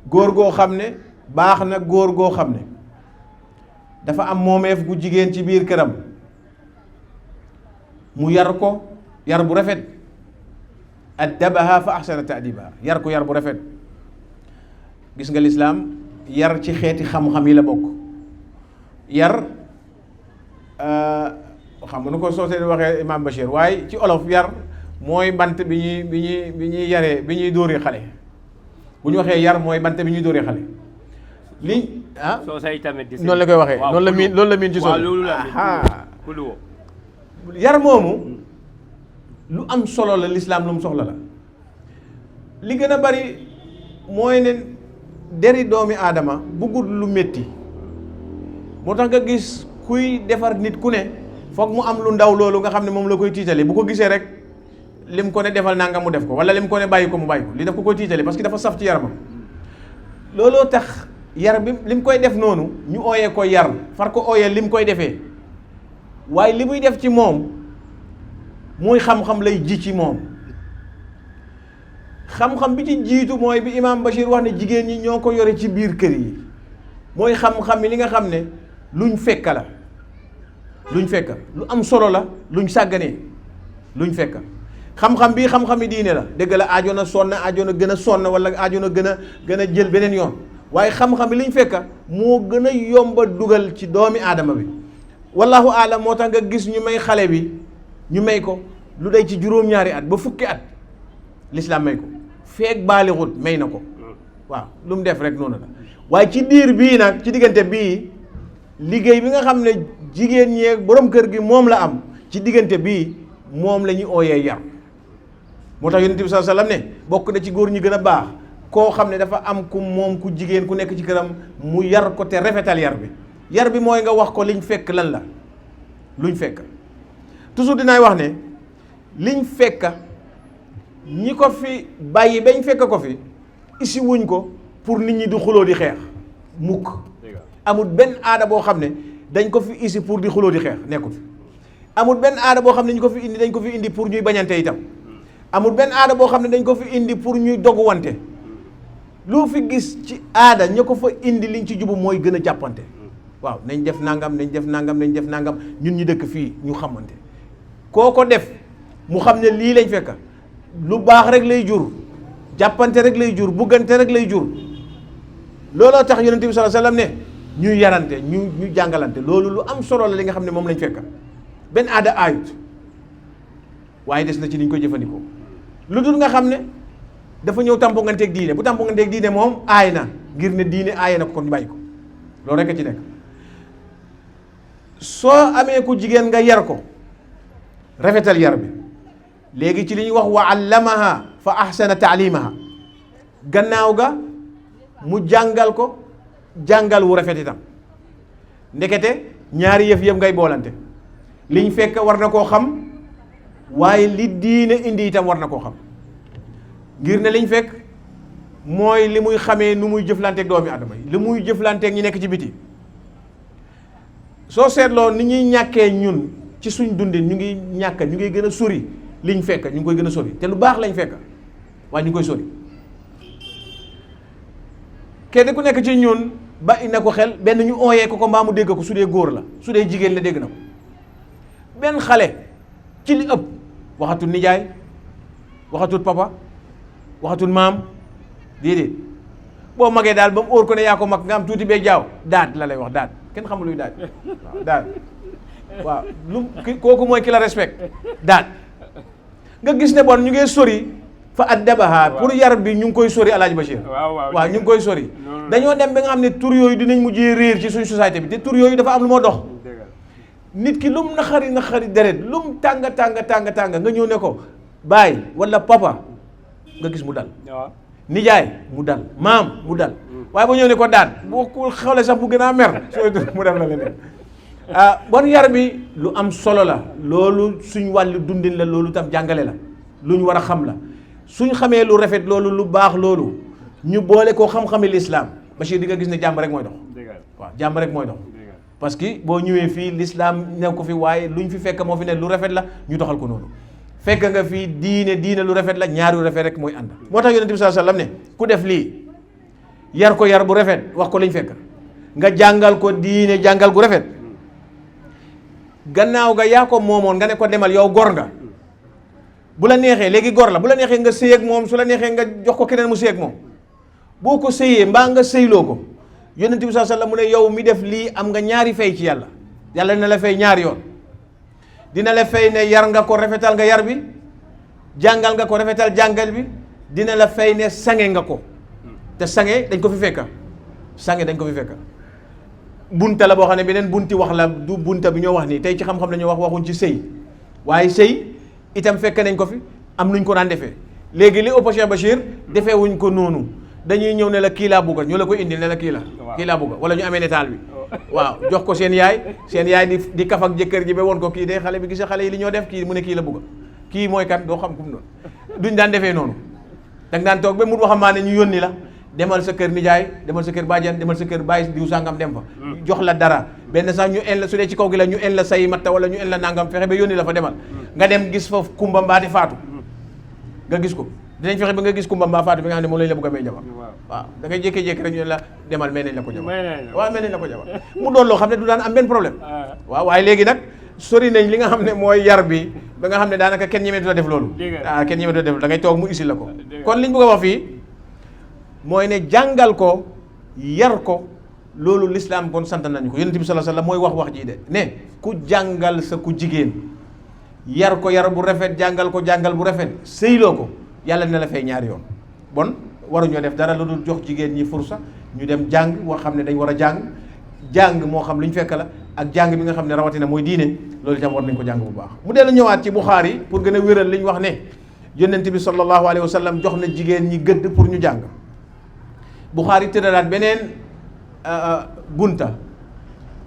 Speaker 1: góor goo xam ne baax na góor goo xam ne dafa am moomeef gu jigéen ci biir këram mu yar ko yar bu rafet addabaha fa ahsana ta'dibaha yar ko yar bu rafet gis nga lislaam yar ci xeeti xam-xam yi la bokk yar xam nga nu ko soosee di waxee Imam Bachir waaye ci olof yar mooy bant bi ñuy yaree bi ñuy dóoree xale bu ñu waxee yar mooy bant bi ñuy dóoree xale
Speaker 2: soosay tamit
Speaker 1: noonu la koy waxee noonu la miin ci soosee
Speaker 2: loolu la
Speaker 1: yar moomu lu am solo la, lislaam lu mu soxla la. li gën a bari mooy ne deri doomi aadama bëggul lu métti, moo tax nga gis kuy defar nit ku ne foog mu am lu ndaw loolu nga xam ne moom la koy tiitale. Bu ko gisee rek lim ko ne defal nanga mu def ko, wala lim ko ne bàyyi ko mu bàyyi ko, li daf ko koy tiitale parce que dafa saf ci yaramam. looloo tax yar bi lim koy def noonu ñu ooyee ko yar, far ko ooyee lim koy defee, waaye li muy def ci moom muy xam-xam lay ji ci moom. xam-xam bi ci jiitu mooy bi Imam Bachir wax ne jigéen ñi ñoo ko yore ci biir kër yi, mooy xam-xam yi li nga xam ne luñ fekk la, luñ fekk lu am solo la, luñ sàgganee, luñ fekk. xam-xam bii xam-xami diine la, dëgg la aajoon na sonn, aajoon na gën a sonn, wala aajoon na gën a jël beneen yoon, waaye xam-xam bi liñ fekk moo gën a yomba dugal ci doomi aadama bi. wallahu aalam, moo tax nga gis ñu may xale bi, ñu may ko lu day ci juróom-ñaari at ba fukki at, l'islam may ko feek baalixut may na ko. waaw lu mu def rek noonu la. waaye ci diir bii nag, ci diggante bii, liggéey bi nga xam ne jigéen ñeeg borom kër gi moom la am, ci diggante bii moom la ñuy ooyee yar. moo tax yonent bi sallallahu alayhi wasallam ne bokk na ci góor ñi gën a baax koo xam ne dafa am ku moom ku jigéen ku nekk ci këram mu yar ko te rafetal yar bi. yar bi mooy nga wax ko liñ fekk lan la, luñ fekk. toujours dinaay wax ne liñ fekk ñi ko fi bàyyi bañ fekk ko fi isi wuñ ko pour nit ñi di xuloo di xeex mukk. amul benn aada boo xam ne dañ ko fi isi pour di xuloo di xeex, nekkul fi. amul benn aada boo xam ne ñu ko fi indi dañ ko fi indi pour ñuy bañante itam. amul benn aada boo xam ne dañ ko fi indi pour ñuy doguwante. lu fi gis ci aada ña ko fa indi liñ ci jubu mooy gën a jàppante. waaw nañ def nangam, nañ def nangam, nañ def nangam, ñun ñu dëkk fii ñu xamante. koo ko def mu xam ne lii lañ fekk lu baax rek lay jur, jàppante rek lay jur, buggante rek lay jur. looloo tax yonent bi sallallahu alayhi wasallam ne ñuy yarante, ñu jàngalante. loolu lu am solo la li nga xam ne moom lañ fekk. benn aada aayut, waaye des na ci niñ koy jëfandikoo. lu dul nga xam ne dafa ñëw tamponganteeg diine. bu tamponganteeg diine moom aay na, ngir ne diine aay na ko, kon bàyyi ko. loolu rek a ci nekk. soo amee ku jigéen nga yar ko, rafetal yar bi, léegi ci li ñuy wax wa allamaha fa ahsana taalimaha, gannaaw ga mu jàngal ko jàngal wu rafet itam. ndekete ñaari yëf yëpp ngay boolante. liñ fekk war na koo xam, waaye li diine indi itam war na koo xam, ngir ne liñ fekk mooy li muy xamee nu muy jëflanteeg doomi adama yi, li muy jëflanteeg ñi nekk ci biti. soo seetloo ni ñuy ñàkkee ñun ci suñ dundin, ñu ngi ñàkk, ñu ngi gën a sori liñ fekk, ñu ngi koy gën a sori, te lu baax lañ fekk waaye ñu ngi koy sori. kenn ku nekk ci ñun ba ina ko xel, benn ñu ooyee ko mbaa mu dégg ko, su dee góor la, su dee jigéen la dégg na ko. benn xale ci li ëpp waxatul nijaay, waxatul papa, waxatul maam, déedéet. boo magee daal ba mu óor ko ne yaa ko mag nga am tuuti bee jaaw, daat la lay wax, daat. kenn xamul luy daat. waaw daat, waaw lu kooku mooy ki la respect, daat. nga gis ne bon ñu ngee sori fa addabaha, pour yar bi ñu ngi koy sori. Alaaji Bachir, waaw ñu ngi koy sori. dañoo dem ba nga xam ne tur yooyu dinañ mujjee réer ci suñ société bi, te tur yooyu dafa am lu moo dox. nit ki lum naxari deret, lum tàng nga ñëw ne ko baay wala papa, nga gis mu dal. nijaay mu dal, maam mu dal. waaye ba ñëw ne ko daat, boo ko xawle sax bu gën a mer sooy mu def la leneen. bon yar bi lu am solo la, loolu suñ wàllu dundin la, loolu tam jàngale la, lu ñu war a xam la. suñ xamee lu rafet loolu, lu baax loolu, ñu boole koo xam-xami lislaam, Bachir di nga gis ne jàmm rek mooy dox. waaw jàmm rek mooy dox. parce que boo ñëwee fii l'islam ñëw ko fi, waaye luñ fi fekk moo fi ne lu rafet la, ñu doxal ko noonu. fekk nga fii diine lu rafet la, ñaari lu rafet rek mooy ànd. moo tax yonent bi sallallahu alayhi wasallam ne ku def lii, yar ko yar bu rafet, wax ko liñ fekk, nga jàngal ko diine jàngal gu rafet, gannaaw ga yaa ko moomoon nga ne ko demal yow gor nga. bu la neexee léegi gor la, bu la neexee nga sëy ak moom, su la neexee nga jox ko keneen mu sëy ak moom. boo ko sëyee mbaa nga sëyloo ko, yonent bi sallallahu alayhi wasallam mu ne yow mi def lii am nga ñaari fay ci yàlla. yàlla dina la fay ñaari yoon. dina la fay ne yar nga ko, rafetal nga yar bi, jàngal nga ko, rafetal jàngal bi. dina la fay ne sange nga ko, te sange dañ ko fi fekka, sange dañ ko fi fekka. bunta la boo xam ne beneen bunti wax la, du bunta bi ñoo wax nii tey ci xam-xam la ñoo waxuñ ci sëy. waaye sëy itam fekk nañ ko fi am nuñ ko daan defee léegi li ëpp Cheikh Bachir defee wuñ ko noonu dañuy ñëw ne la kii laa bugga ñu la ko indi ne la kii laa bugga wala ñu amee netaal bi waaw jox ko seen yaay di kaf ak jëkkër ji ba woon ko kii de xale bi gis xale yi li ñoo def kii mu ne kii la bugga kii mooy kan doo xam kum doon duñ daan defee noonu danga daan toog ba mu waxambaane ñu yónni la demal sa kër nijaay demal sa kër bàjjan demal sa kër bàyyi diw sàngam dem fa jox la dara benn sax ñu en la su dee ci kaw gi la ñu en la say matta wala ñu en la nangam fexe ba yónni la fa demal nga dem gis fa kumba mbaati faatu nga gis ko dinañ fexe ba nga gis kumba mbaa faatu bi nga xam ne moom lañ la bëgg a may jabar waaw da ngay jékkee-jékki rek ñu la demal may nañ la ko jabar waaw may nañ la ko jabar mu doon loo xam ne du daan am benn problème waaw waaye léegi nag sori nañ li nga xam ne mooy yar bi ba nga xam ne daanaka kenn ñemeetu la def loolu kenn ñemeetu la def da ngay toog mu isil la ko kon liñ bëgg a wax fii mooy ne jàngal ko yar ko loolu l'islam kon sant nañu ko yonent bi sallallahu alayhi wasallam mooy wax jii de ne ku jàngal sa ku jigéen yar ko yar bu rafet jàngal ko jàngal bu rafet sëyloo ko yàlla ne la fay ñaari yoon bon waruñoo def dara lu dul jox jigéen ñi fursa ñu dem jàng woo xam ne dañ war a jàng moo xam lu ñu fekk la ak jàng bi nga xam ne rawatina mooy diine loolu itam war nañ ko jàng bu baax mu dellu ñëwaat ci Buxaari pour gën a wéral li ñu wax ne yonent bi sallallahu alayhi wasallam jox na jigéen ñi gëdd pour ñu jàng Buxaari tëddalaat beneen bunta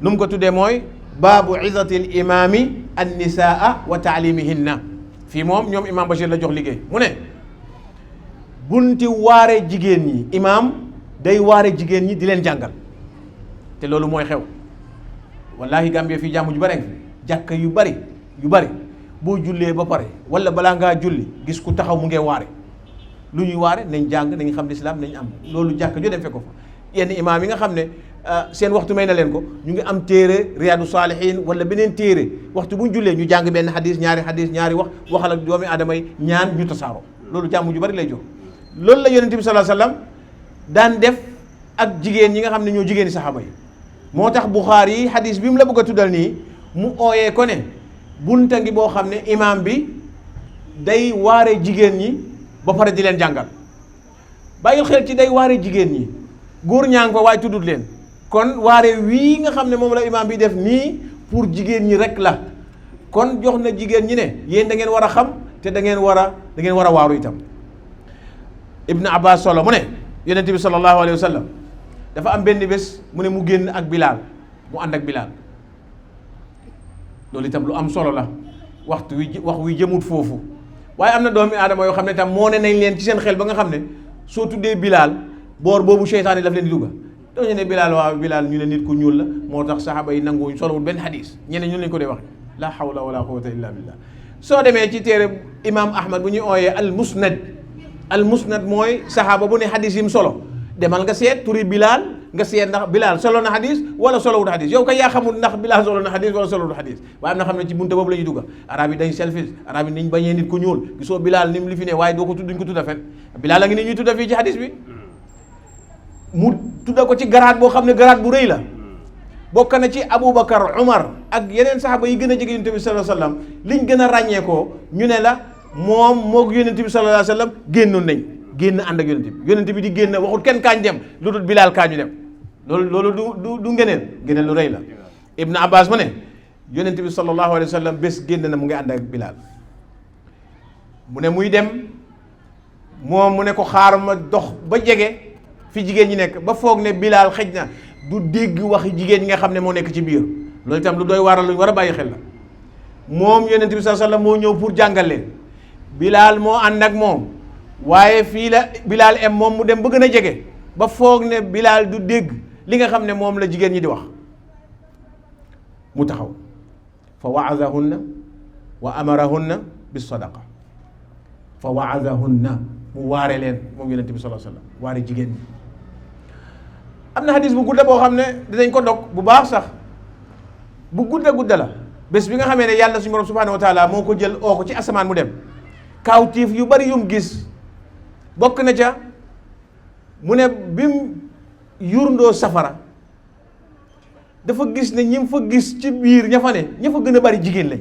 Speaker 1: nu mu ko tuddee mooy baabu izatil imaami an nisaa wa taalimihinna fii moom ñoom imam Bachir la jox liggéey mu ne bunti waare jigéen ñi imaam day waare jigéen ñi di leen jàngal te loolu mooy xew wallahi Gambie fii jàmm ju bare fi jàkka yu bari boo jullee ba pare wala balaa ngaa julli gis ku taxaw mu ngee waare lu ñuy waare nañ jàng nañ xam lislaam nañ am loolu jàkka jo dem fekk ko fa yenn imaam yi nga xam ne seen waxtu may na leen ko ñu ngi am téere Riyadu Saalihin wala beneen téere waxtu bu ñu jullee ñu jàng benn xadis ñaari waxal ak doomi aadama yi ñaan ñu tasaaroo loolu jàmm ju bari lay jox loolu la yonent bi sallallahu alayhi wasallam daan def ak jigéen ñi nga xam ne ñoo jigéeni saxaaba yi moo tax Buxaari yi xadis bi mu la bëgg a tuddal nii mu ooyee ko ne bunta ngi boo xam ne imaam bi day waare jigéen ñi ba pare di leen jàngal bàyyil xel ci day waare jigéen ñi góor ñaa ngi fa waaye tuddut leen kon waare wii nga xam ne moom la imaam bi def nii pour jigéen ñi rek la kon jox na jigéen ñi ne yéen da ngeen war a xam te da ngeen war a waaru itam Ibn Abbas solo mu ne yonent bi sallallahu alayhi wa sallam dafa am benn bés mu ne mu génn ak Bilaal mu ànd ak Bilaal loolu itam lu am solo la wax wi jëmut foofu waaye am na doomi aadama yoo xam ne tam moo ne nañ leen ci seen xel ba nga xam ne soo tuddee Bilaal boor boobu seytaane daf leen di dugga doo ñu ne Bilaal waaw Bilaal ñu ne nit ku ñuul la moo tax saxaaba yi nanguwuñ solowul benn xadis ñeneen ñu lañ ko dee wax la hawla wala quwwata illa billah soo demee ci téere imam Ahmad bu ñuy ooyee al musnad mooy saxaaba bu ne xadis yim solo demal nga seet turi Bilaal nga seet ndax Bilaal solo na xadis wala solowul xadis yow kay yaa xamul ndax Bilaal solo na xadis wala solowul xadis waaye am na xam ne ci bunta boobu la ñuy dugga arab yi dañ selfish arab yi niñ bañee nit ku ñuul gisoo Bilaal ni mu li fi ne waaye doo ko tudd duñ ko tudda fen Bilaal a ngi ni ñuy tudda fii ci xadis bi mu tudda ko ci garaat boo xam ne garaat bu rëy la bokk na ci Aboubacar Umar ak yeneen saxaaba yi gën a jege yonent bi sallallahu alayhi wasallam liñ gën a ràññee ko ñu ne la moom moog yonent bi sallallahu alayhi wasallam génnoon nañ génn ànd ak yonent bi di génn waxut kenn kaañ dem lu dul Bilaal kaañu dem loolu du ngeneen lu rëy la Ibn Abbas mu ne yonent bi sallallahu alayhi wasallam bés génn na mu ngi ànd ak Bilaal mu ne muy dem moom mu ne ko xaar ma dox ba jege fi jigéen ñi nekk ba foog ne Bilaal xëj na du dégg waxi jigéen ñi nga xam ne moo nekk ci biir loolu itam lu doy waral lu ñu war a bàyyi xel la moom yonent bi sallallahu alayhi wasallam moo ñëw pour jàngal leen Bilaal moo ànd ak moom waaye fii la Bilaal em moom mu dem ba gën a jege ba foog ne Bilaal du dégg li nga xam ne moom la jigéen ñi di wax mu taxaw fa waazahunna wa amarahunna bis sadaqa fa waazahunna mu waare leen moom yonent bi sallallahu alayhi wasallam waare jigéen ñi am na xadis bu gudda boo xam ne dinañ ko dog bu baax sax bu gudda la bés bi nga xamee ne yàlla suñu borom subhanahu wa taala moo ko jël oo ko ci asamaan mu dem kaawtiif yu bari yum gis bokk na ca mu ne bim yurndoo safara dafa gis ne ñi fa gis ci biir ña fa gën a bari jigéen lañ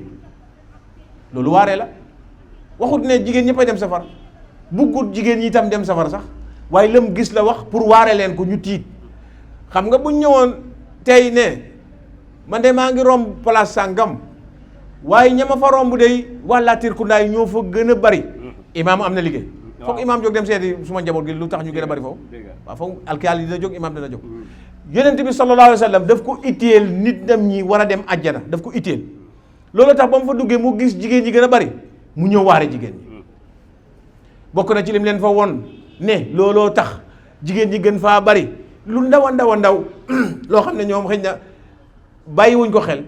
Speaker 1: loolu waaree la waxut ne jigéen ñëppay dem safara buggut jigéen ñi itam dem safara sax waaye lam gis la wax pour waare leen ko ñu tiit xam nga buñ ñëwoon tey ne man de maa ngi romb place sàngam waaye ñama fa romb day waa Latrikunda yi ñoo fa gën a bari imaam am na liggéey foog imaam jóg dem seeti suma njaboot gi lu tax ñu gën a bari foofu waaw foog alkaali dina jóg imaam dina jóg yonent bi sallallahu alayhi wa sallam daf ko itteel nit dem ñi war a dem àjjana daf ko itteel loolu tax ba mu fa duggee mu gis jigéen ñi gën a bari mu ñëw waare jigéen ñi bokk na ci lim leen fa won ne looloo tax jigéen ñi gën faa bari lu ndaw a ndaw a ndaw loo xam ne ñoom xëy na bàyyiwuñ ko xel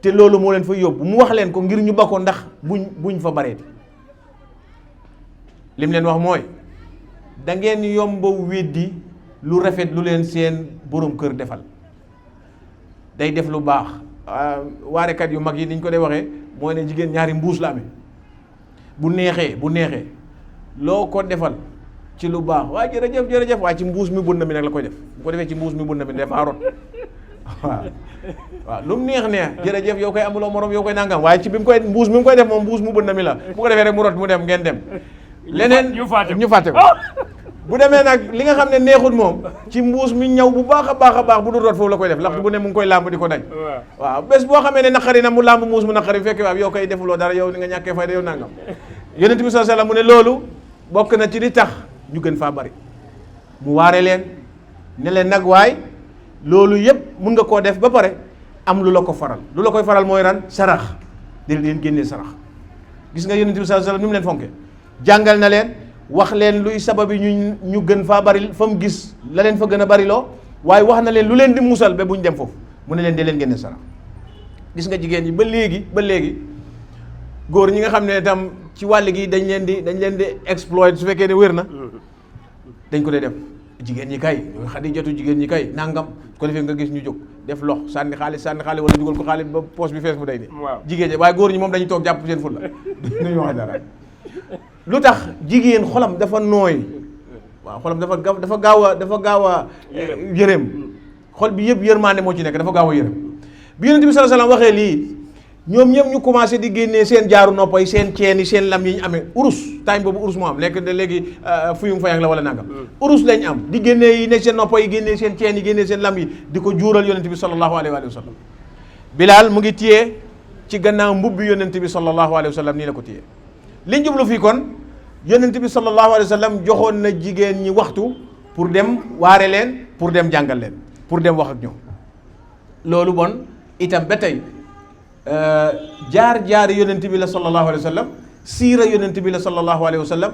Speaker 1: te loolu moo leen fa yóbbu mu wax leen ko ngir ñu ba ko ndax buñ fa bareeti lim leen wax mooy da ngeen yomba weddi lu rafet lu leen seen borom kër defal day def lu baax waarekat yu mag yi niñ ko dee waxee mooy ne jigéen ñaari mbuus la amee bu neexee loo ko defal ci lu baax waaye jërëjëf waaye ci mbuus mi bunda mi nag la koy def bu ko defee ci mbuus mi bunda mi dafa rot waaw lu mu neex jërëjëf yow koy amuloo morom yow koy nangam waaye ci bi mu koy mbuus mi mu koy def moom mbuus mu bunda mi la bu ko defee rek mu rot mu dem ngeen dem leneen ñu fàtte ko bu demee nag li nga xam ne neexul moom ci mbuus mi ñaw bu baax a baax bu dul rot foofu la koy def ndax bu ne mu ngi koy làmb di ko daj waaw bés boo xamee ne naqari na mu làmb mbuus mu naqari fekk waaw yow koy defuloo dara yow ni nga ñàkkee fayda yow nangam yonent bi sallallahu alayhi wasallam mu ne loolu bokk na ci li tax ñu gën faa bari mu waare leen ne leen nag waay loolu yëpp mun nga koo def ba pare am lu la ko faral lu la koy faral mooy ran sarax di leen génnee sarax gis nga yonent bi sallallahu alayhi wasallam ni mu leen fonke jàngal na leen wax leen luy sababi ñu gën faa bari fa mu gis la leen fa gën a bari loo waaye wax na leen lu leen di musal ba buñ dem foofu mu ne leen di leen génne sarax gis nga jigéen ñi ba léegi góor ñi nga xam ne tam ci wàll gi dañ leen di exploit su fekkee ne wér na dañ ko dee def jigéen ñi kay xadi jotu jigéen ñi kay nangam ko defee nga gis ñu jóg def lox sànni xaalis wala dugal ko xaalis ba poche bi fees bu day ni jigéen ñi waaye góor ñi moom dañuy toog jàpp seen ful la duñu wax dara lu tax jigéen xolam dafa nooy waaw xolam dafa gaaw a yërëm xol bi yëpp yërmaande moo ci nekk dafa gaaw a yërëm bi yonent bi sallallahu alayhi wasallam waxee lii ñoom ñëpp ñu commencé di génnee seen jaaru noppa yi seen ceen yi seen lam yi ñu amee urus time boobu urus moo am nekk de léegi fuyum fayang la wala nangam urus lañ am di génnee yi nekk seen noppa yi génnee seen ceen yi génnee seen lam yi di ko juural yonent bi sallallahu alayhi wa sallam Bilaal mu ngi téye ci gannaaw mbubbi yonent bi sallallahu alayhi wa sallam nii la ko téye liñ jublu fii kon yonent bi sallallahu alayhi wa sallam joxoon na jigéen ñi waxtu pour dem waare leen pour dem jàngal leen pour dem wax ak ñoom loolu bon itam ba tey jaar yonent bi la sallallahu alayhi wa sallam siira yonent bi la sallallahu alayhi wa sallam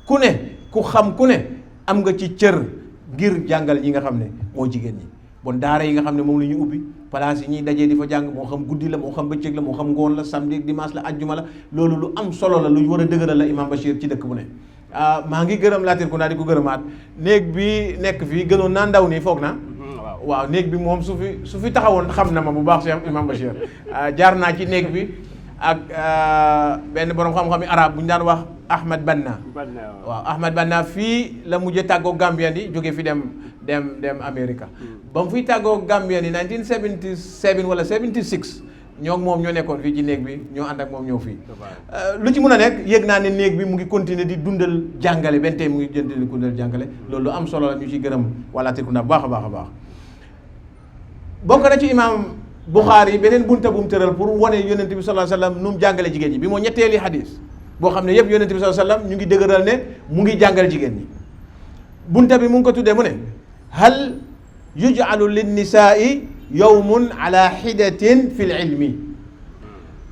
Speaker 1: ku ne ku xam ku ne am nga ci cër ngir jàngal ñi nga xam ne moo jigéen ñi bon daara yi nga xam ne moom la ñu ubbi place yi ñuy dajee di fa jàng moo xam guddi la moo xam bëccëg la moo xam ngoon la samedi dimanche la ajjuma la loolu lu am solo la lu war a dëgëral la Imam Bachir ci dëkk bu ne maa ngi gërëm Latrikunda di ko gërëmaat néeg bi nekk fii gënoon naa ndaw nii foog naa waaw néeg bi moom su fi taxawoon xam na ma bu baax Cheikh Imam Bachir jaar naa ci néeg bi ak benn borom xam-xami arab bu ñu daan wax Ahmad Banna waaw Ahmad Banna fii la mujjee tàggoo Gambien yi jóge fi dem Amérique ba mu fiy tàggoo Gambien yi 1977 wala 76 ñoo moom ñoo nekkoon fii ci néeg bi ñoo ànd ak moom ñëw fii lu ci mun a nekk yëg naa ne néeg bi mu ngi continuer di dundal jàngale benn tey mu ngi jënd di dundal jàngale loolu lu am solo la ñu ciy gërëm waa Latrikunda bu baax a baax bokk na ci imam Bukhari beneen bunta bu mu tëral pour wane yonent bi sallallahu alayhi wasallam nu mu jàngale jigéen ñi bi moo ñetteeli hadis boo xam ne yëpp yonent bi sallallahu alayhi wasallam ñu ngi dëgëral ne mu ngi jàngal jigéen ñi bunta bi mu ngi ko tuddee mu ne hal yuj'alu linnisaa'i yawmun ala hidatin fil ilmi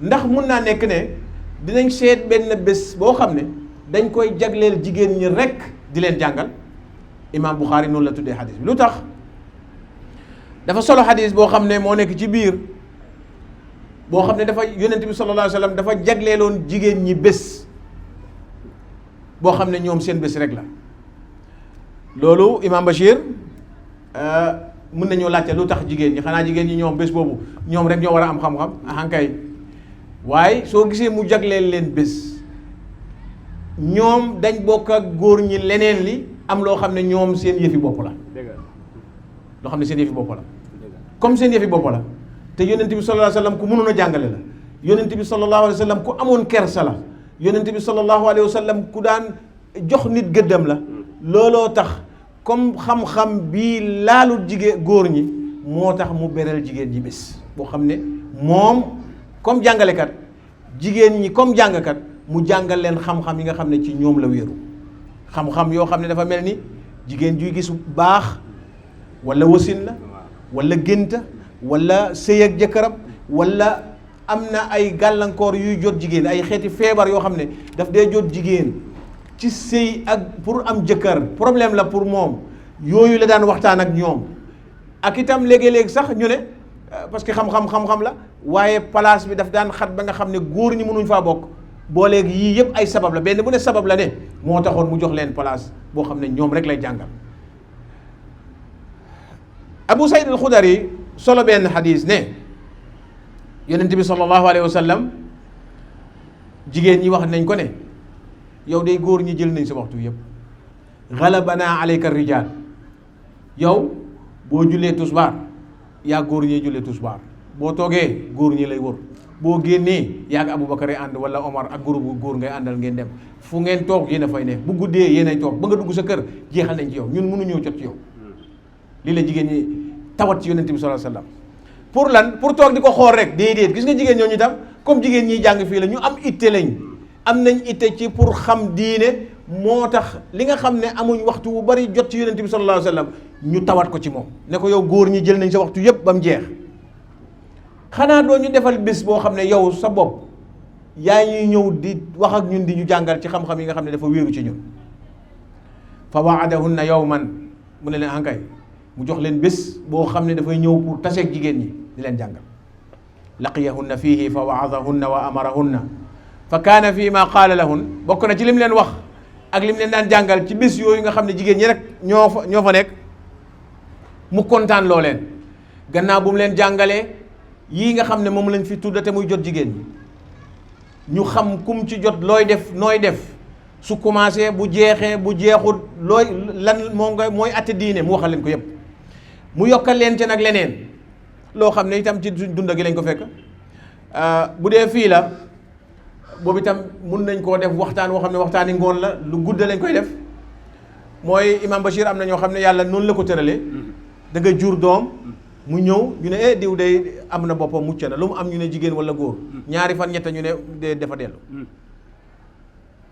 Speaker 1: ndax mun naa nekk ne dinañ seet benn bés boo xam ne dañ koy jagleel jigéen ñi rek di leen jàngal imam Bukhari noonu la tuddee hadis bi lu tax dafa solo xadis boo xam ne moo nekk ci biir boo xam ne dafa yonent bi sallallahu alayhi wa sallam dafa jagleeloon jigéen ñi bés boo xam ne ñoom seen bés rek la loolu Imam Bachir mën nañoo laajte lu tax jigéen ñi xanaa jigéen ñi ñoom bés boobu ñoom rek ñoo war a am xam-xam ahankay waaye soo gisee mu jagleel leen bés ñoom dañ bokk ak góor ñi leneen li am loo xam ne ñoom seen yëfi bopp la loo xam ne seen yëfi bopp la comme seen yëfi bopp la te yonent bi sallallahu alayhi wa sallam ku mënoon a jàngale la yonent bi sallallahu alayhi wa sallam ku amoon kersa la yonent bi sallallahu alayhi wa sallam ku daan jox nit gëddam la looloo tax comme xam-xam bii laalul jigéen góor ñi moo tax mu beral jigéen ji bés boo xam ne moom comme jàngalekat jigéen ñi comme jàngkat mu jàngal leen xam-xam yi nga xam ne ci ñoom la wéeru xam-xam yoo xam ne dafa mel ni jigéen juy gis baax wala wasin la wala génta wala sëy ak jëkkëram wala am na ay gàllankoor yuy jot jigéen ay xeeti feebar yoo xam ne daf dee jot jigéen ci sëy ak pour am jëkkër problème la pour moom yooyu la daan waxtaan ak ñoom ak itam léegi-léegi sax ñu ne parce que xam-xam la waaye place bi daf daan xat ba nga xam ne góor ñi mënuñ faa bokk boo léegi yii yëpp ay sabab la benn bu ne sabab la ne moo taxoon mu jox leen place boo xam ne ñoom rek lay jàngal. Abu Saïd al-Xudari solo benn xadis ne yonent bi sallallahu alayhi wa sallam jigéen ñi wax nañ ko ne yow day góor ñi jël nañ sa waxtu yëpp galabana alayka rijal yow boo jullee tusbaar yaa góor ñi jullee tusbaar boo toogee góor ñi lay wër boo génnee yaa ak Aboubacar ànd wala Omar ak groupe góor ngay àndal ngeen dem fu ngeen toog yéen a fay ne bu guddee yéen ay toog ba nga dugg sa kër jeexal nañ ci yow ñun mënuñoo jot ci yow lii la jigéen ñi tawat ci yonent bi sallallahu alayhi wasallam pour lan pour toog di ko xool rek déedéet gis nga jigéen ñooñu tam comme jigéen ñiy jàng fii la ñu am itte lañ am nañ itte ci pour xam diine moo tax li nga xam ne amuñ waxtu bu bari jot ci yonent bi sallallahu alayhi wasallam ñu tawat ko ci moom ne ko yow góor ñi jël nañ sa waxtu yépp ba mu jeex xanaa doo ñu defal bés boo xam ne yow sa bopp yaa ñuy ñëw di wax ak ñun di ñu jàngal ci xam-xam yi nga xam ne dafa wéeru ci ñun fa waadahunna yawman mu ne leen ankay mu jox leen bés boo xam ne dafay ñëw pour taseeg jigéen ñi di leen jàngal laqiyahunna fiihi fa waadahunna wa amarahunna fa kaana fii ma qaala lahun bokk na ci lim leen wax ak lim leen daan jàngal ci bés yooyu nga xam ne jigéen ñi rek ñoo fa nekk mu kontaan loo leen gannaaw bu mu leen jàngalee yii nga xam ne moom lañ fi tudda te muy jot jigéen ñi ñu xam kum ci jot looy def nooy def su commencé bu jeexee bu jeexut looy lan mooy atte diine mu waxal leen ko yépp mu yokkal leen ci nag leneen loo xam ne itam ci suñ dunda gi lañ ko fekk bu dee fii la boobu itam mun nañ koo def waxtaan woo xam ne waxtaani ngoon la lu gudda lañ koy def mooy imam Bachir am na ñoo xam ne yàlla noonu la ko tëralee da nga jur doom mu ñëw ñu ne diw day am na boppam mucc na lu mu am ñu ne jigéen wala góor ñaari fan ñetta ñu ne dafa dellu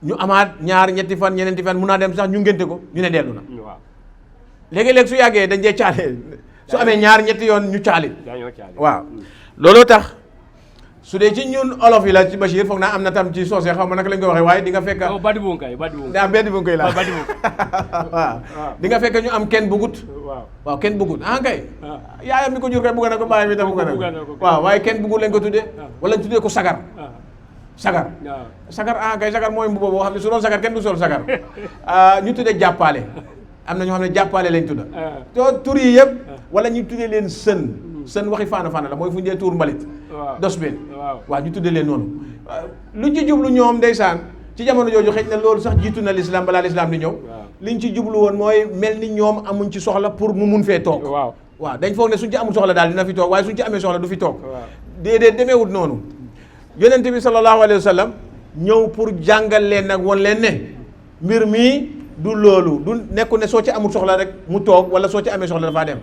Speaker 1: ñu amaat ñaar ñetti fan ñeneenti fan mun naa dem sax ñu ngénte ko ñu ne dellu na léegi-léeg su yàggee dañ dee caale su amee ñaar ñetti yoon ñu caali waaw looloo tax su dee ci ñun olof yi la ci Bachir foog naa am na tam ci soose xaw ma naka lañ koy waxee waaye di nga fekk
Speaker 2: badi bu ngay
Speaker 1: benn bu koy la waaw di nga fekk ñu am kenn bugut waaw kenn bugut kay yaayam mi ko jur kay bugga na ko bàyyi mi tam bugga na ko waaw waaye kenn bugut lañ ko tuddee wala ñu tuddee ko sagar sagar kay sagar mooy mbubb boo xam ne su doon sagar kenn du sol sagar ñu tuddee jàppaale am na ñoo xam ne jàppaale lañ tudda to tur yi yëpp wala ñu tuddee leen sën waxi faana la mooy fu ñu dee tuur mbalit dosbin waaw ñu tuddee leen noonu luñ ci jublu ñoom ndeysaan ci jamono jooju xëy na loolu sax jiitu na l'islam balaa l'islam di ñëw liñ ci jublu woon mooy mel ni ñoom amuñ ci soxla pour mu mun fee toog waaw dañ foog ne suñ ci amul soxla daal dina fi toog waaye suñ ci amee soxla du fi toog déedéet demeewut noonu yonent bi sallallahu alayhi wa sallam ñëw pour jàngal leen nag woon leen ne mbir mii du loolu du nekku ne soo ci amul soxla rek mu toog wala soo ci amee soxla dafaa dem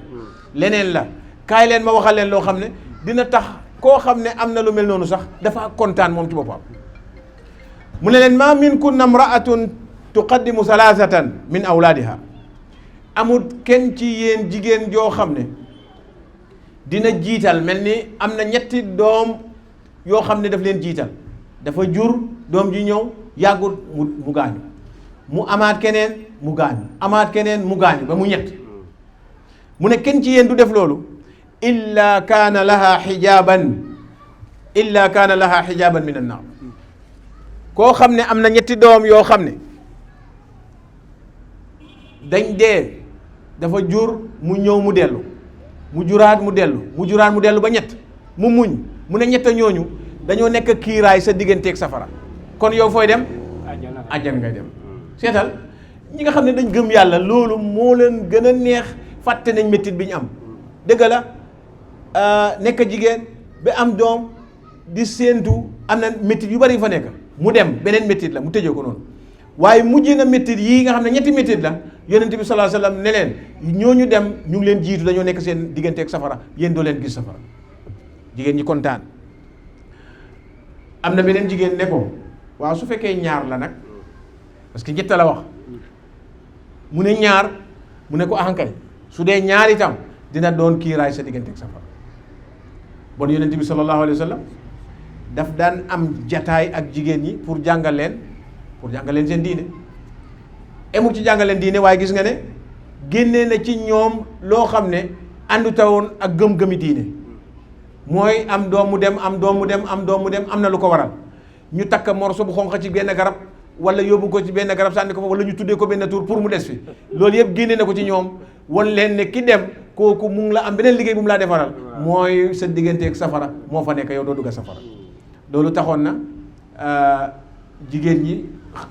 Speaker 1: leneen la kaay leen ma waxal leen loo xam ne dina tax koo xam ne am na lu mel noonu sax dafa kontaan moom ci boppam mu ne leen ma minkunna imra'atun tuqaddimu thalathatan min awlaadiha amul kenn ci yéen jigéen joo xam ne dina jiital mel ni am na ñetti doom yoo xam ne daf leen jiital dafa jur doom ji ñëw yàggul mu gaañu mu amaat keneen mu gaañu amaat keneen mu gaañu ba mu ñett mu ne kenn ci yéen du def loolu illa kaana laha xijaaban min annaar koo xam ne am na ñetti doom yoo xam ne dañ dee dafa jur mu ñëw mu dellu mu juraat mu dellu ba ñett mu muñ mu ne ñett ñooñu dañoo nekk kiiraay sa digganteeg safara kon yow fooy dem àjjana ngay dem seetal ñi nga xam ne dañ gëm yàlla loolu moo leen gën a neex fàtte nañ méttit bi ñu am dëgg la nekk jigéen ba am doom di séentu am na méttit yu bari yu fa nekk mu dem beneen méttit la mu tëjee ko noonu waaye mujj na méttit yii nga xam ne ñetti méttit la yonent bi sallallahu alayhi wasallam ne leen ñooñu dem ñu ngi leen jiitu dañoo nekk seen digganteeg safara yéen doo leen gis safara jigéen ñi kontaan am na beneen jigéen ne ko waaw su fekkee ñaar la nag parce que ñett la wax mu ne ñaar mu ne ko ahankay su dee ñaar itam dina doon kiiraay sa diggante ak safara. bon yonent bi sallallahu alayhi wa sallam daf daan am jataay ak jigéen ñi pour jàngal leen seen diine emu ci jàngal leen diine waaye gis nga ne génnee na ci ñoom loo xam ne àndu tawoon ak gëm-gëmi diine mooy am doom mu dem am na lu ko waral ñu takk morso bu xonq ci benn garab wala yóbbu ko ci benn garab sànni ko fa wala ñu tuddee ko benn tur pour mu des fi loolu yëpp génne na ko ci ñoom wan leen ne ki dem kooku mu ngi la am beneen liggéey bu mu laa defaral mooy sa digganteeg safara moo fa nekk yow doo dugg safara. loolu taxoon na jigéen ñi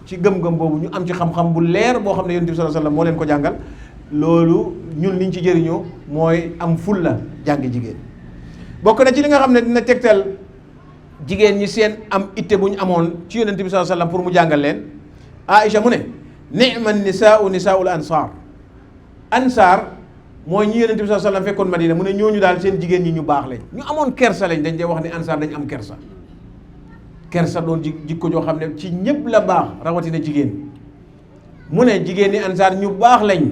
Speaker 1: ci gëm-gëm boobu ñu am ci xam-xam bu leer boo xam ne yonent bi sallallahu alayhi wasallam moo leen ko jàngal loolu ñun liñ ci jëriñoo mooy am ful la jàngi jigéen. bokk na ci li nga xam ne dina tegtal jigéen ñi seen am itte bu ñu amoon ci yonent bi sallallahu alayhi wasallam pour mu jàngal leen Aïcha mu ne ni'ma nisaa'u nisaa'ul ansaar mooy ñi yonent bi sallallahu alayhi wasallam fekkoon Madina mu ne ñooñu daal seen jigéen ñi ñu baax lañ ñu amoon kersa lañ dañ dee wax ne ansaar dañ am kersa doon jikko joo xam ne ci ñëpp la baax rawatina jigéen mu ne jigéen ñi ansaar ñu baax lañ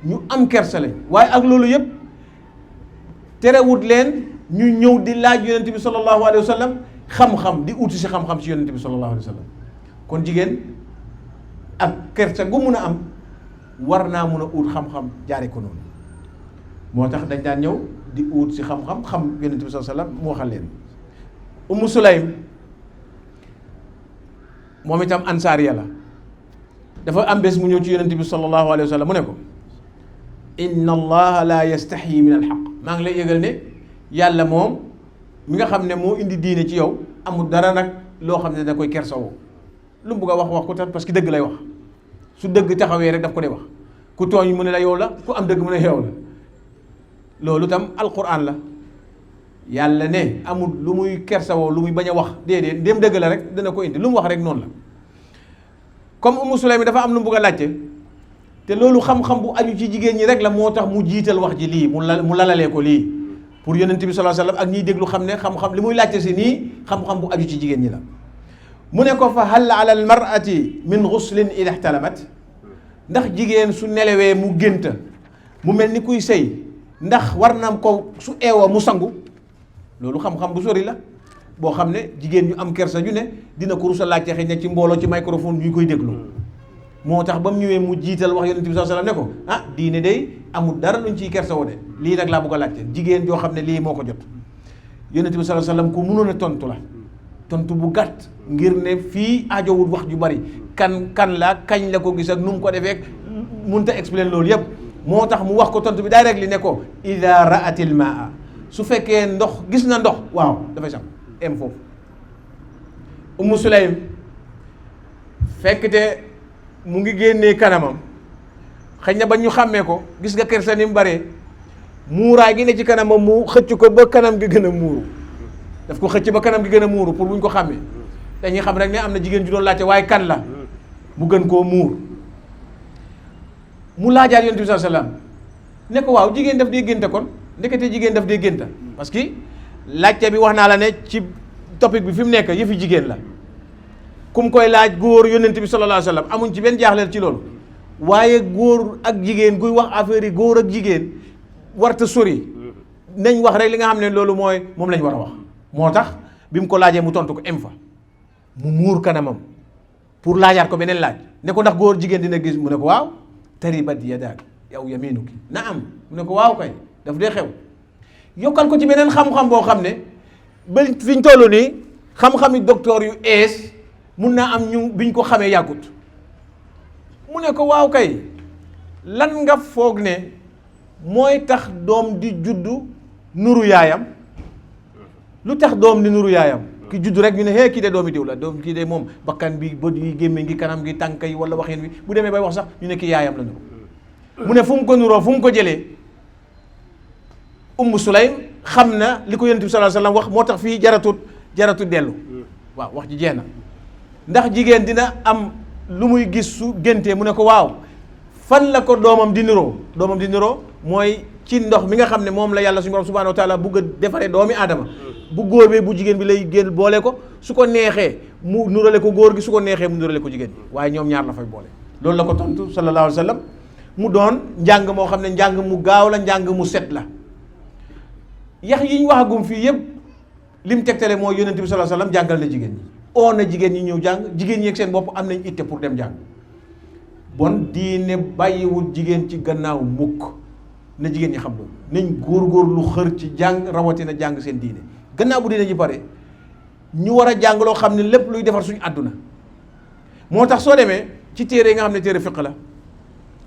Speaker 1: ñu am kersa lañ waaye ak loolu yëpp terewut leen ñu ñëw di laaj yonent bi sallallahu alayhi wa sallam xam-xam di uti si xam-xam ci yonent bi sallallahu alayhi wa sallam kon jigéen ak kersa gu mun a am war naa mun a ut xam-xam jaare ko noonu moo tax dañ daan ñëw di ut si xam-xam xam yonent bi sallallahu alayhi wa sallam mu waxal leen. Ummu Sulaym moom itam ansaariya la dafa am bés mu ñëw ci yonent bi sallallahu alayhi wa sallam mu ne ko inna allaha la yastaxyi min alxaq maa ngi lay yëgal ne yàlla moom mi nga xam ne moo indi diine ci yow amul dara nag loo xam ne da koy kersawoo lu mu bugg a wax ko tax parce que dëgg lay wax su dëgg taxawee rek daf ko dee wax ku tooñ mu ne la yow la ku am dëgg mu ne yow la loolu tam alquran la yàlla ne amul lu muy kersawoo lu muy bañ a wax déedéet dem dëgg la rek dana ko indi lu mu wax rek noonu la comme Ummu Sulaym dafa am lu mu bugg a laajte te loolu xam-xam bu aju ci jigéen ñi rek la moo tax mu jiital wax ji lii mu lalalee ko lii pour yonent bi sallallahu alayhi wasallam ak ñiy déglu xam ne xam-xam li muy laajte si nii xam-xam bu aju ci jigéen ñi la mu ne ko fa hal ala al mar'ati min ghuslin ida ihtalamat ndax jigéen su nelawee mu génta mu mel ni kuy sëy ndax war na ko su eewoo mu sangu loolu xam-xam bu sori la boo xam ne jigéen ñu am kersa ju ne dina ko rusa laajte xëy na ci mbooloo ci microphone ñu koy déglu moo tax ba mu ñëwee mu jiital wax yonent bi sallallahu alayhi wasallam ne ko diine day amul dara luñ ciy kersa woo de lii rek laa bëgg a laajte jigéen joo xam ne lii moo ko jot yonent bi sallallahu alayhi wasallam ku mënoon a tontu la tontu bu gàtt ngir ne fii aajowul wax ju bari kan la kañ la ko gis ak nu mu ko defee mënut a expliquer loolu yëpp moo tax mu wax ko tontu bi daay rek li ne ko ida ra'atil maa su fekkee ndox gis na ndox waaw dafay sax em foofu. Ummu Sulaym fekkte mu ngi génnee kanamam xëy na ba ñu xàmmee ko gis nga kersa ni mu baree muuraay gi ne ci kanamam mu xëcc ko ba kanam gi gën a muuru daf ko xëcc ba kanam gi gën a muuru pour bu ñu ko xàmmee dañuy xam rek ne am na jigéen ju doon laajte waaye kan la mu gën koo muur mu laajaat yonent bi sallallahu alayhi wasallam ne ko waaw jigéen daf dee génta kon ndekete jigéen daf dee génta parce que laajte bi wax naa la ne ci topic bi fi mu nekk yëfi jigéen la kum koy laaj góor yonent bi sallallahu alayhi wasallam amuñ ci benn jaaxleel ci loolu waaye góor ak jigéen guy wax affaire yi góor ak jigéen warta sori nañ wax rek li nga xam ne loolu mooy moom lañ war a wax moo tax bi mu ko laajee mu tontu ko em fa mu muur kanamam pour laajaat ko beneen laaj ne ko ndax góor jigéen dina gis mu ne ko waaw taribat yadaak yow yaminuki naam mu ne ko waaw kay daf dee xew yokkal ko ci beneen xam-xam boo xam ne ba fi ñu toll nii xam-xami docteur yu ees mun naa am ñu biñ ko xamee yàggut mu ne ko waaw kay lan nga foog ne mooy tax doom di juddu nuru yaayam lu tax doom di nuru yaayam ki juddu rek ñu ne hee kii de doomi diw la doom kii de moom bakkan bi bët yi gémmiñ gi kanam gi tànk yi wala waxin bi bu demee bay wax sax ñu ne kii yaayam la nuru mu ne fu mu ko nuroo fu mu ko jëlee Ummu Sulaym xam na li ko Yonent bi sallallahu alayhi wasallam wax moo tax fii jaratut dellu waaw wax ji jeex na ndax jigéen dina am lu muy gis su géntee mu ne ko waaw fan la ko doomam di niroo mooy ci ndox mi nga xam ne moom la yàlla suñu borom subhanahu wa taala bugg a defaree doomi aadama bu góor bi bu jigéen bi lay génn boole ko, su ko neexee mu nurale ko góor gi, su ko neexee mu nurale ko jigéen bi, waaye ñoom ñaar la fay boole. loolu la ko tontu sallallahu alayhi wa sallam, mu doon njàng moo xam ne njàng mu gaaw la, njàng mu set la. yax yi ñu waxagum fii yëpp lim tegtale mooy yonent bi sallallahu alayhi wa sallam jàngal na jigéen ñi, oo na jigéen ñi ñëw jàng, jigéen ñi ak seen bopp am nañ itte pour dem jàng. bon diine bàyyiwul jigéen ci gannaaw mukk, na jigéen ñi xam loolu, nañ góorgóorlu xër ci jàng, rawatina jàng seen diine. gannaaw bu diine ji pare ñu war a jàng loo xam ne lépp luy defar suñu àdduna. moo tax soo demee ci téere yi nga xam ne téere fiq la,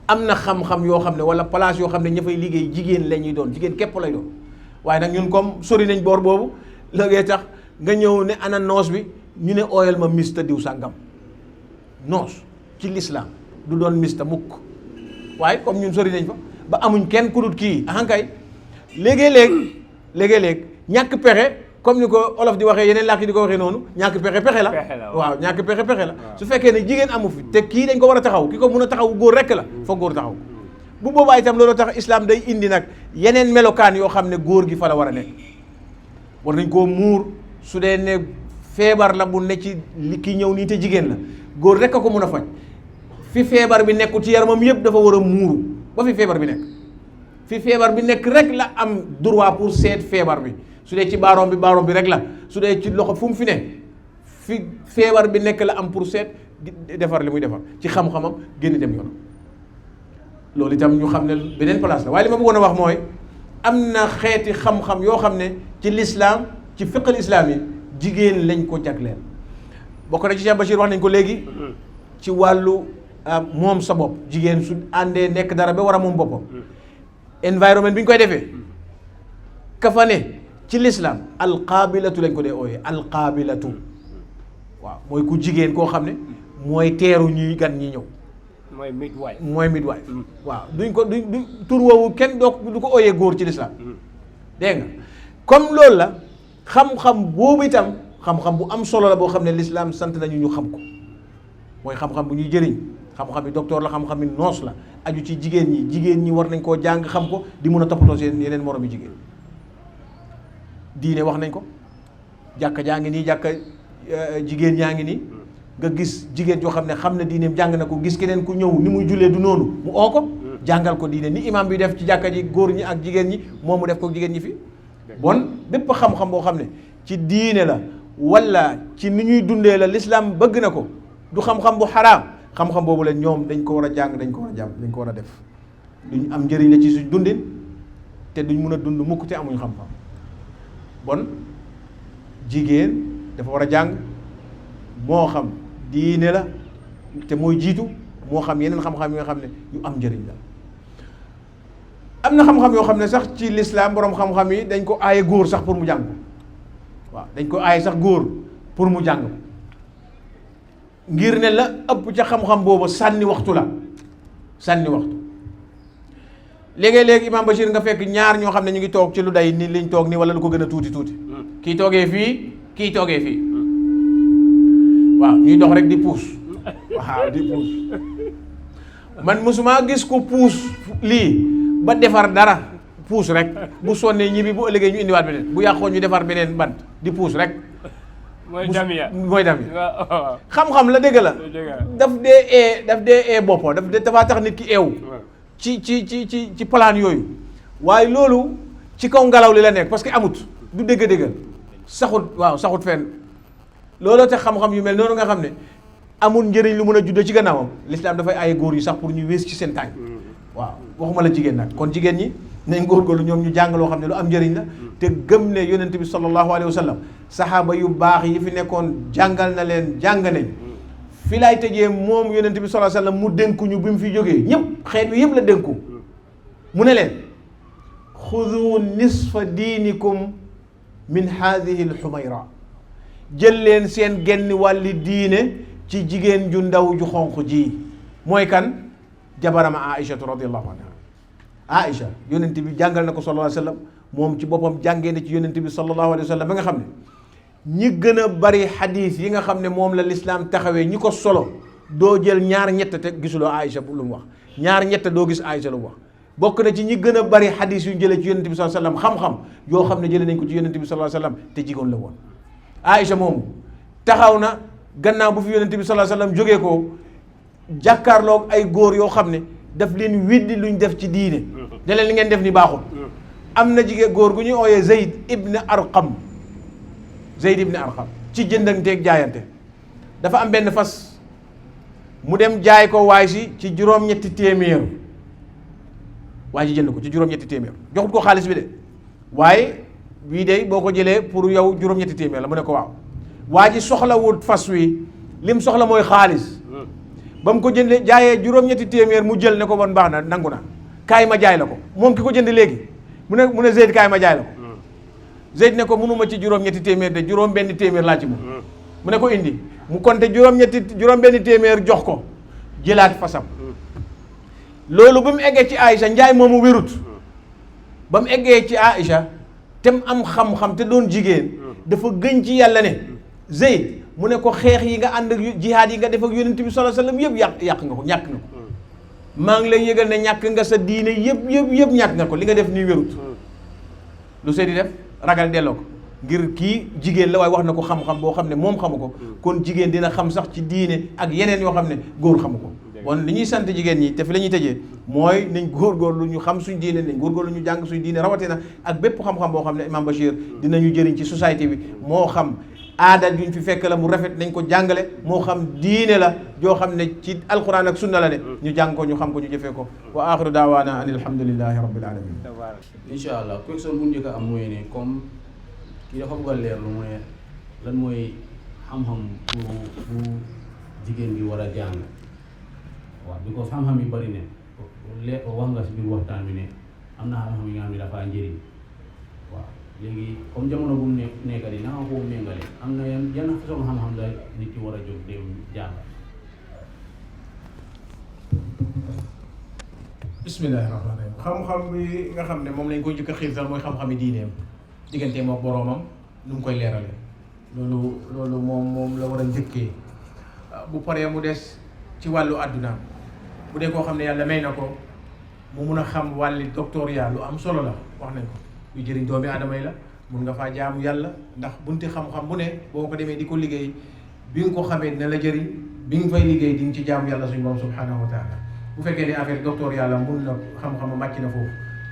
Speaker 1: am na xam-xam yoo xam ne wala place yoo xam ne ña fay liggéey jigéen la ñuy doon, jigéen képp lay doon. waaye nag ñun comme sori nañ boor boobu, la ngay tax nga ñëw ne ana noos bi, ñu ne ooyal ma mista diw sàngam. noos ci lislaam du doon mista mukk, waaye comme ñun sori nañ fa ba amuñ kenn ku dut kii ahankay léegi-léeg ñàkk pexe, comme ni ko olof di waxee, yeneen làkk yi di ko waxee noonu, ñàkk pexe la. waaw ñàkk pexe la. su fekkee ne jigéen amu fi te kii dañ ko war a taxaw, ki ko mun a taxaw góor rekk la, foog góor taxaw. bu boobaa itam loolu tax islam day indi nag yeneen melokaan yoo xam ne góor gi fa la war a nekk. war nañ koo muur, su dee ne feebar la bu ne ci li ki ñëw nii te jigéen la, góor rekk a ko mun a faj. fi feebar bi nekku ci yaramam yëpp dafa war a muuru ba fi feebar bi nekk. fi feebar bi nekk rek la am droit pour seet feebar bi. su dee ci baaroom bi rek la, su dee ci loxo fu mu fi ne, fi feebar bi nekk la am pour seet defar li muy defar ci xam-xamam génn dem yoonam. loolu itam ñu xam ne beneen place la. waaye li ma bëggoon a wax mooy am na xeeti xam-xam yoo xam ne ci lislaam, ci fiqal islaam yi jigéen lañ ko jagleel. bokk na ci Cheikh Bachir wax nañ ko léegi ci wàllu moom sa bopp. jigéen su àndee nekk dara ba war a moom boppam, environnement bi ñu koy defee ka fa ne ci lislaam alqaabilatu lañ ko dee ooyee, alqaabilatu. waaw mooy ku jigéen koo xam ne mooy teeru ñuy gan ñi ñëw. mooy midwife. waaw duñ ko du tur woowu kenn du ko ooyee góor ci lislaam. dégg nga comme loolu la, xam-xam boobu itam xam-xam bu am solo la boo xam ne lislaam sant nañu ñu xam ko. mooy xam-xam bu ñuy jëriñ, xam-xam yi docteur la, xam-xam yi noos la, aju ci jigéen ñi war nañ koo jàng xam ko, di mun a toppatoo seen yeneen morom yi jigéen. diine wax nañ ko, jàkka jaa ngi nii, jàkka jigéen ñaa ngi nii. nga gis jigéen joo xam ne xam na diineem jàng na ko, gis keneen ku ñëw ni muy jullee du noonu, mu oo ko jàngal ko diine, ni imam bi def ci jàkka ji góor ñi ak jigéen ñi, moom mu def ko jigéen ñi fi. bon bépp xam-xam boo xam ne ci diine la wala ci ni ñuy dundee la, lislaam bëgg na ko, du xam-xam bu xaraam, xam-xam boobu la ñoom dañ ko war a jàng, dañ ko war a jàmm, dañ ko war a def. duñ am njëriñ la ci suñ dundin, te duñ mun a dund mukk te amuñ xam-xam. bon jigéen dafa war a jàng, moo xam diine la te mooy jiitu, moo xam yeneen xam-xam yi nga xam ne yu am njëriñ la. am na xam-xam yoo xam ne sax ci lislaam borom xam-xam yi dañ ko aaye góor sax pour mu jàng. waaw dañ ko aaye sax góor pour mu jàng, ngir ne la ëpp ca xam-xam boobu sànni waxtu la, sànni waxtu. léegi-léegi Imam Bachir nga fekk ñaar ñoo xam ne ñu ngi toog ci lu day ni liñ toog nii wala lu ko gën a tuuti kii toogee fii, kii toogee fii. waaw ñuy dox rek di puus. waaw di puus. man mosuma gis ko puus lii ba defar dara, puus rek bu sonnee ñibbi, bu ëllëgee ñu indiwaat beneen, bu yàqoo ñu defar beneen bant, di puus rek. mooy damiya xam-xam la, dëgg la. daf dee ee boppam, dafaa tax nit ki eew ci plan yooyu. waaye loolu ci kaw ngelaw li la nekk, parce que amut, du dégg-déggal, saxut fenn. looloo tax xam-xam yu mel noonu nga xam ne amul njëriñ lu mën a juddoo ci gannaawam, lislaam dafay ay góor yi sax pour ñu wées ci seen tànk. waaw waxuma la jigéen nag. kon jigéen ñi nañ góorgóorlu ñoom ñu jàng loo xam ne lu am njëriñ la, te gëm ne yonent bi sallallahu alayhi wa sallam saxaaba yu baax yi fi nekkoon jàngal na leen, jàng nañ. fi laay tëjee, moom yonent bi sallallahu alayhi wa sallam mu dénkuñu bi mu fi jógee ñëpp, xeet bi yëpp la dénku. mu ne leen xudu nisfa diinikum min haadihi alxumayra, jël leen seen genn wàlli diine ci jigéen ju ndaw ju xonq ji. mooy kan? jabarama Aïchatu radiyallahu anha. Aïcha yonent bi jàngal na ko sallallahu alayhi wa sallam, moom ci boppam jàngee na ci yonent bi sallallahu alayhi wa sallam ba nga xam ne ñi gën a bari xadiis yi nga xam ne moom la lislaam taxawee, ñi ko solo doo jël ñaar ñett te gisuloo Aïcha lu mu wax, ñaar ñett doo gis Aïcha lu mu wax. bokk na ci ñi gën a bari xadis yu jëlee ci yonente bi sallallahu alayhi wasallam xam-xam yoo xam ne jëlee nañ ko ci yonente bi sallallahu alayhi wasallam te jigéen la woon. Aïcha moomu taxaw na gannaaw bu fi yonente bi sallallahu alayhi wasallam jógee ko jàkkaarloog ay góor yoo xam ne daf leen widdi luñ def ci diine ne leen li ngeen def ni baaxul. am na jigéen góor gu ñuy ooyee Zayd ibn Arqam ci jëndanteeg jaayante dafa am benn fas mu dem jaay ko waay si ci juróom-ñetti téeméer waa ji jënd ko ci juróom-ñetti téeméer joxut ko xaalis bi de waaye bii de boo ko jëlee pour yow juróom-ñetti téeméer la mu ne ko waaw waa ji soxlawut fas wi lim soxla mooy xaalis ba mu ko jëndee jaayee juróom-ñetti téeméer mu jël ne ko bon baax na nangu na kaay ma jaay la ko moom ki ko jënd léegi mu ne Zeyd kaay ma jaay la ko Zeyd ne ko mënuma ci juróom-ñetti téeméer de juróom-benn téeméer laa ci mu ne ko indi mu compté juróom-benn téeméer jox ko jëlaat fasam loolu ba mu eggee ci Aïcha njaay moomu wérut ba mu eggee ci Aïcha te mu am xam-xam te doon jigéen dafa gën ci yàlla ne Zeyd mu ne ko xeex yi nga ànd ak jihaad yi nga def ak yonent bi sallallahu alayhi wasallam yëpp yàq nga ko ñàkk nga ko maa ngi lay yëgal ne ñàkk nga sa diine yëpp ñàkk nga ko li nga def nii wérut lu Zeyd di def ragal delloo ko ngir kii jigéen la waaye wax na ko xam-xam boo xam ne moom xamu ko kon jigéen dina xam sax ci diine ak yeneen yoo xam ne góor xamu ko bon li ñuy sant jigéen ñi te fi la ñuy tëjee mooy nañ góorgóorlu ñu xam suñ diine nañ góorgóorlu ñu jàng suñ diine rawatina ak bépp xam-xam boo xam ne Imam Bachir dinañu jëriñ ci société bi moo xam aada juñ fi fekk la mu rafet nañ ko jàngale moo xam diine la joo xam ne ci alquran ak sunna la ne ñu jàng ko ñu xam ko ñu jëfee ko wa axiru daawaana an alhamdulillahi rabbil alamin
Speaker 3: incha allah question bu njëkk a am mooy ne comme kii dafa bëgg a leerlu mu ne lan mooy xam-xam bu jigéen bi war a jàng waaw because xam-xam yi bari ne wax nga si biir waxtaan bi ne am na xam-xam yi nga xam ne dafa njëriñ waaw léegi comme jamono bu mu nekk di nanga ko méngale am na yan façon xam-xam la nit ki war a jóg dem jàng.
Speaker 1: bismillahi rahmaani rahim xam-xam bi nga xam ne moom lañ koy njëkk a xiirtal mooy xam-xami diineem digganteem ak boroomam nu mu koy leerale loolu moom la war a njëkkee bu paree mu des ci wàllu àddunaam bu dee koo xam ne yàlla may na ko mu mun a xam wàlli doctorat lu am solo la wax nañ ko lu jëriñ doomi aadama yi la mun nga faa jaamu yàlla ndax bunti xam-xam bu ne boo ko demee di ko liggéey bi nga ko xamee dina la jëriñ bi nga fay liggéey di nga ci jaamu yàlla suñu borom subhanahu wa taala bu fekkee ne affaire docteur yàlla mun na xam-xama màcc na foofu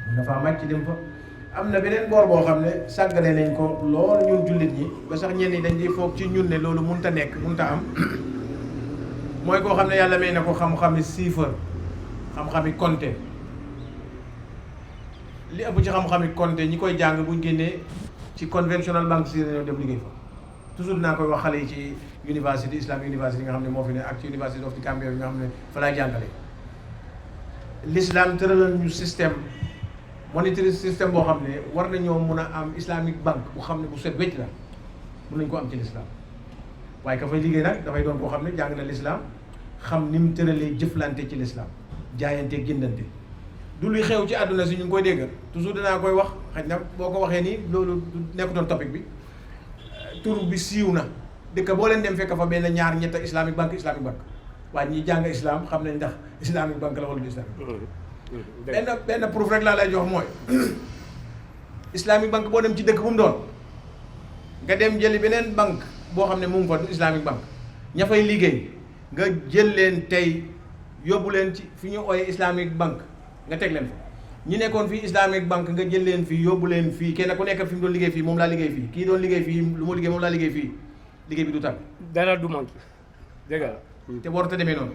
Speaker 1: mun na faa màcc dem fa am na beneen boor boo xam ne sàggane nañ ko loolu ñun jullit ñi ba sax ñenn ñi dañ di foog ci ñun ne loolu munta nekk munta am mooy koo xam ne yàlla may na ko xam-xami chiffre xam-xami compter li ëpp ci xam-xami compter ñi koy jàng buñ génnee ci conventional banque si ñoo dem liggéey fa toujours dinaa koy wax xale yi ci université Islamic University nga xam ne moo fi ne ak ci University of the Gambia bi nga xam ne fa laay jàngale l'islam tëralal ñu système monetary système boo xam ne war nañoo mun a am islamic banque bu xam ne bu set wécc la mun nañ ko am ci l'islam waaye ka fay liggéey nag dafay doon koo xam ne jàng na l'islam xam ni mu tëralee jëflante ci l'islam jaayante jëndante du luy xew ci àdduna si ñu ngi koy dégg toujours dinaa koy wax xëy na boo ko waxee nii loolu nekkutoon topic bi tur bi siiw na dëkk boo leen dem fekk fa benn ñaar ñett islamic banque waaye ñi jàng islam xam nañ ndax islamic banque la wala du islamique benn proof rek laa lay jox mooy islamic banque boo dem ci dëkk bu mu doon nga dem jëli beneen banque boo xam ne mu ngi fa du islamic banque ña fay liggéey nga jël leen tey yóbbu leen ci fi ñu ooyee islamic banque nga teg leen fa ñi nekkoon fii islamic banque nga jël leen fii yóbbu leen fii kenn ku nekk fi mu doon liggéey fii moom laa liggéey fii kii doon liggéey fii lu mu liggéey moom laa liggéey fii liggéey bi du tàgg
Speaker 2: dara du manqué dëgg la
Speaker 1: te warta demee noonu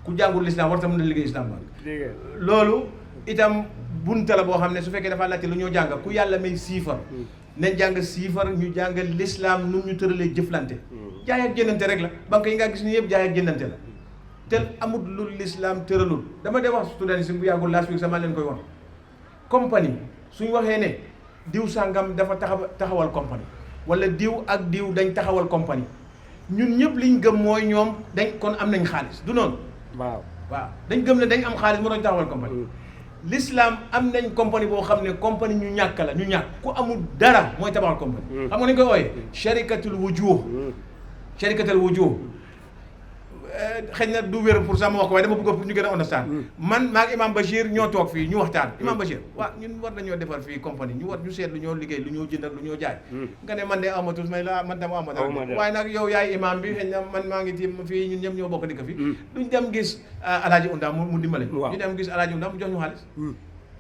Speaker 1: ku jàngul l'islam warta mën a liggéey islam banque loolu itam bunta la boo xam ne su fekkee dafa laajte lu ñoo jàng ku yàlla may siifar nañ jàng siifar ñu jàng l'islam nu ñu tëralee jëflante jaay ak jëndante rek la banque yi nga gis ni yëpp jaay ak jëndante la te amul lu l'islam tëralul dama dee wax student si bu yàggul last week sama leen koy wax compagnie suñ waxee ne diw sàngam dafa taxawal compagnie wala diw ak diw dañ taxawal compagnie ñun ñëpp liñ gëm mooy ñoom dañ kon am nañ xaalis du noonu
Speaker 2: waaw
Speaker 1: dañ gëm ne dañ am xaalis moo dañ taxawal compagnie l'islam am nañ compagnie boo xam ne compagnie ñu ñàkk la ñu ñàkk ku amul dara mooy tabaxal compagnie xam nga nañ koy ooyee sharikatul wujuh xëy na du wér pour sax ma wax ko waaye dama bëgg pour ñu gën a understand man maag imam Bachir ñoo toog fii ñu waxtaan imam Bachir waaw ñun war nañoo defar fii compagnie ñu seet lu ñoo liggéey lu ñoo jënd ak lu ñoo jaay nga ne man de amatus may la man dama ama dara waaye nag yow yaay imam bi xëy na man maa ngi tim fii ñun ñëpp ñoo bokk dëkk fii duñ dem gis Alaaji Unda mu dimbale ñu dem gis Alaaji Unda mu jox ñu xaalis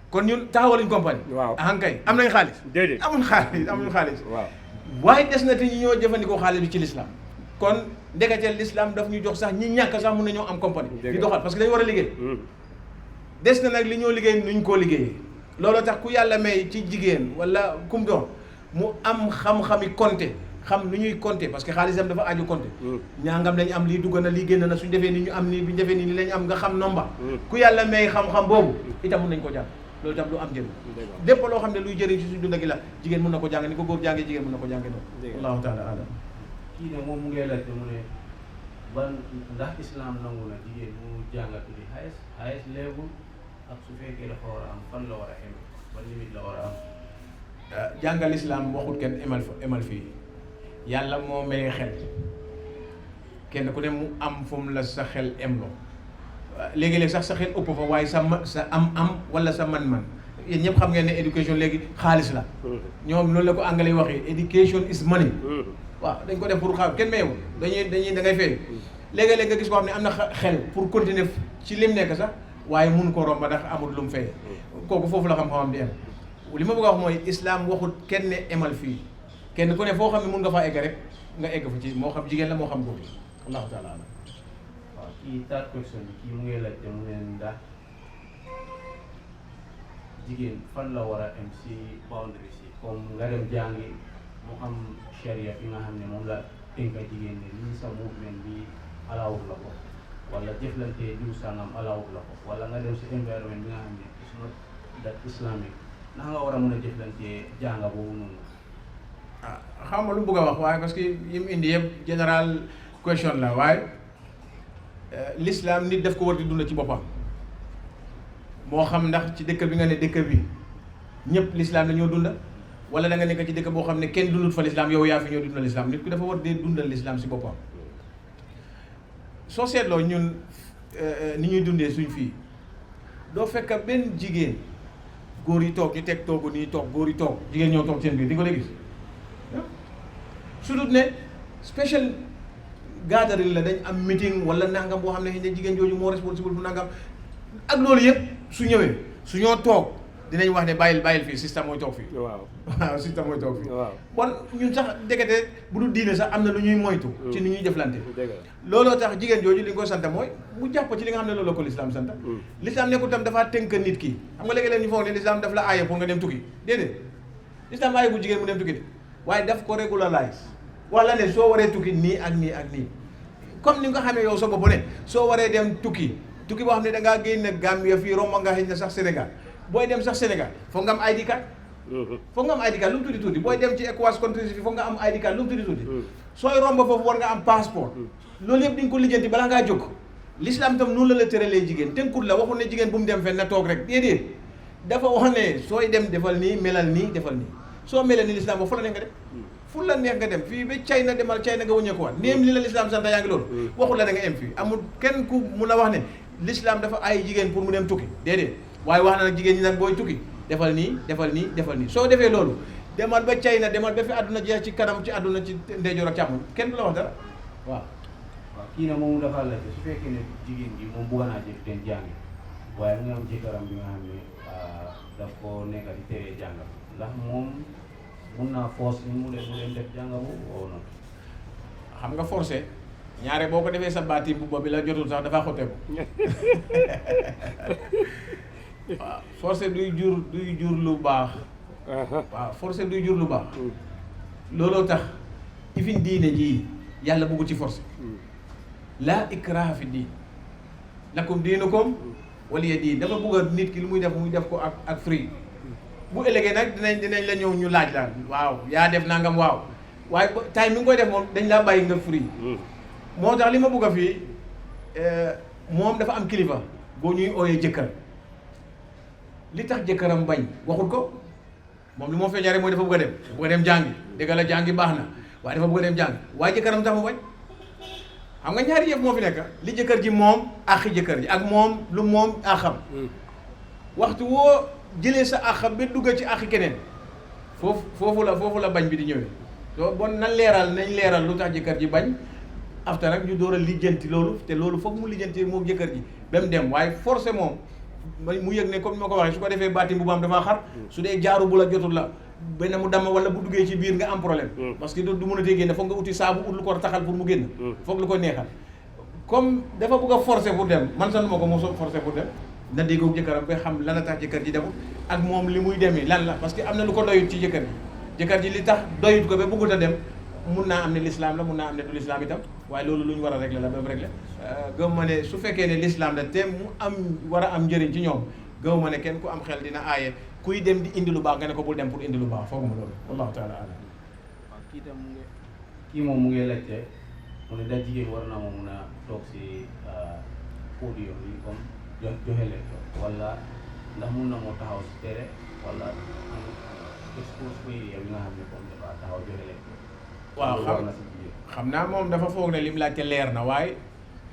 Speaker 1: kon ñun taxawaluñ compagnie ahankay am nañ xaalis
Speaker 2: déedéet
Speaker 1: amuñ xaalis waaye des na te ñi ñoo jëfandikoo xaalis bi ci l'islam kon ndekete l'islam daf ñu jox sax ñi ñàkk sax mun nañoo am compagnie di doxal parce que dañu war a liggéey des na nag li ñoo liggéey nuñ koo liggéeyee loolu tax ku yàlla may ci jigéen wala kum doon mu am xam-xami compter xam nu ñuy compter parce que xaalisam dafa aju compter ñaangam lañ am lii dugg na lii génn na suñ defee ni ñu am nii buñ defee nii ni lañ am nga xam nomba ku yàlla may xam-xam boobu itam mun nañ ko jàng loolu itam du am njëriñ lépp loo xam ne luy jëriñ ci suñ dund gi la jigéen mun na ko jàng ni ko góor jàngee jigéen mun na ko jàngee noonu allahu taala alam
Speaker 3: kii ne moom mu ngi laajte mu ne ban ndax islam nangu na jigéen mu jàngatu di highest level ak su fekkee dafa war a am fan la war a em ban limite la war a am
Speaker 1: jàngal islam waxut kenn emal fii yàlla moo may xel kenn ku ne mu am fu mu la sa xel emloo léegi-léegi sax sa xel ëpp fa waaye sa am wala sa man-man yéen ñëpp xam ngeen ne éducation léegi xaalis la ñoom loolu la ko anglais waxee education is money waaw dañ ko def pour xaalis kenn mayewu dañuy da ngay fay léegi-léegi nga gis ko xam ne am na xel pour continuer ci lim nekk sax waaye mun ko romba ndax amul lu mu fay kooku foofu la xam-xamam di em li ma bëgg a wax mooy islam waxut kenn ne emal fii kenn ku ne foo xam ne mun nga faa egg rek nga egg fa ci moo xam jigéen la moo xam góor allahu taala alam
Speaker 3: waaw kii third question bi kii mu ngi laajte mu ne ndax jigéen fan la war a am si boundary si comme nga dem jàngi mu am sharia fi nga xam ne moom la tënka jigéen ne lii sa movement bi alawut la ko wala jëflante diw sangam alawut la ko wala nga dem si environnement bi nga xam ne is not that islamic naka nga war a mën a jëflante jànga boobu noonu
Speaker 1: xam nga lu mu bëgg a wax waaye parce que yi mu indi yëpp général question la waaye l'islam nit daf ko war di dund ci boppam moo xam ndax ci dëkk bi nga ne dëkk bi ñëpp l'islam la ñoo dunda wala da nga nekk ci dëkk boo xam ne kenn dundut fa l'islam yow yaa fi ñoo dundal l'islam nit ki dafa war di dundal l'islam si boppam soo seetloo ñun ni ñuy dundee suñ fii doo fekk benn jigéen góor yi toog ñu teg toogu nii toog góor yi toog jigéen ñoo toog seen biir di nga ko gis su dut ne special gathering la dañ am meeting wala nangam boo xam ne xëy na jigéen jooju moo responsible bu nangam ak loolu yëpp su ñëwee su ñoo toog dinañ wax ne bàyyil fii système mooy toog fii waaw système mooy toog fii bon ñun sax dëkkate bu dul diine sax am na lu ñuy moytu ci ni ñuy jëflante looloo tax jigéen jooju li nga ko sant mooy mu jàpp ci li nga xam ne loolu la ko l'islam sant l'islam nekkul tam dafaa tënk nit ki xam nga léegi-léeg ñu foog ne l'islam daf la aaye pour nga dem tukki déedéet l'islam aaye bu jigéen mu dem tukki de waaye daf ko régularize wala ne soo waree tukki nii ak nii ak nii comme ni nga xamee yow sa bopp ne soo waree dem tukki boo xam ne da ngaa génn Gambia fii romb nga xëy na sax Sénégal booy dem sax Sénégal foog nga am ID card foog nga am ID card lu mu tuuti booy dem ci ECOWAS countries fi foog nga am ID card lu mu tuuti sooy romb foofu war nga am passeport loolu yëpp di nga ko lijjanti balaa ngaa jóg l'islam tam noonu la tëralee jigéen tënkut la waxul ne jigéen bu mu dem fenn na toog rek déedéet dafa wax ne sooy dem defal nii melal nii defal nii soo melal ni l'islam wax fu la neex nga dem fu la neex nga dem fii ba China demal China nga wëññeeku waat néem li la l'islam sant yaa ngi loolu waxul la da nga em fii amul kenn ku mun a wax ne l'islam dafa ay jigéen pour mu dem tukki déedéet waaye wax na nag jigéen ñi nag booy tukki defal nii defal nii defal nii soo defee loolu demal ba China demal ba fi àdduna jeex ci kanam ci àdduna ci ndeyjoor ak càmmoñ kenn du la wax dara waaw
Speaker 3: kii ne moom dafa laajte su fekkee ne jigéen gi moom bëgg naa jëf den jàngi waaye mu ngi am jëkkëram bi nga xam ne daf ko nekk di teree jàng ndax moom mun naa force ni mu leen def jàng boobu woo noonu
Speaker 1: xam nga forcé ñaare boo ko defee sa baati bu boobu la jotul sax dafa xotteeku waaw forcé duy jur lu baax waaw forcé duy jur lu baax looloo tax ifin diine jii yàlla bëggu ci forcé laa ikraha fi diin lakum diinukum waliya diin dafa bëgg a nit ki lu muy def ko ak free bu ëllëgee nag dinañ la ñëw ñu laaj la waaw yaa def nangam waaw waaye time mi ngi koy def moom dañ laa bàyyi nga free moo tax li ma bëgg a fii moom dafa am kilifa boo ñuy ooyee jëkkër li tax jëkkëram bañ waxut ko moom li moo feeñaa rek mooy dafa bëgg a dem jàngi dëgg la jàngi baax na waaye dafa bëgg a dem jàngi waaye jëkkëram tax mu bañ xam nga ñaari yëf moo fi nekk li jëkkër ji moom àqi jëkkër ji ak moom lu moom àqam waxtu woo jëlee sa àqam ba dugg ci àqi keneen foofu la bañ bi di ñëwee soo bon nañ leeral lu tax jëkkër ji bañ after nag ñu door a lijjanti loolu te loolu foog mu lijjanti moom jëkkër ji ba mu dem waaye forcé moom mu yëg ne comme ni ma ko waxee su ko defee baati bu baam dafa xar su dee jaaru bu la jotul la benn mu damm wala bu duggee ci biir nga am problème parce que du mën a tee génne foog nga uti saabu ut lu ko taxal pour mu génn foog lu ko neexal comme dafa bëgg a forcer pour dem man sax ma ko mos a forcer pour dem na déggoo jëkkëram ba xam lan la tax jëkkër ji demul ak moom li muy demee lan la parce que am na lu ko doyut ci jëkkër ji li tax doyut ko ba bëggut a dem mun naa am ne l'islam la mun naa am ne du l'islam itam waaye loolu lu ñu war a régler la ba mu régler gëm ma ne su fekkee ne l'islam la te mu am war a am njëriñ ci ñoom gëm ma ne kenn ku am xel dina aaye kuy dem di indi lu baax nga ne ko bul dem pour indi lu baax fooguma loolu wallahu taala alam.
Speaker 3: waaw kii moom mu ngi laajte mu ne da jigéen war na ma mun a toog si podium yi comme joxe lecture wala ndax mun na moo taxaw si tere wala expose ko yow nga xam ne comme dafa taxaw joxe lecture.
Speaker 1: waaw xam naa moom dafa foog ne lim laajte leer na waaye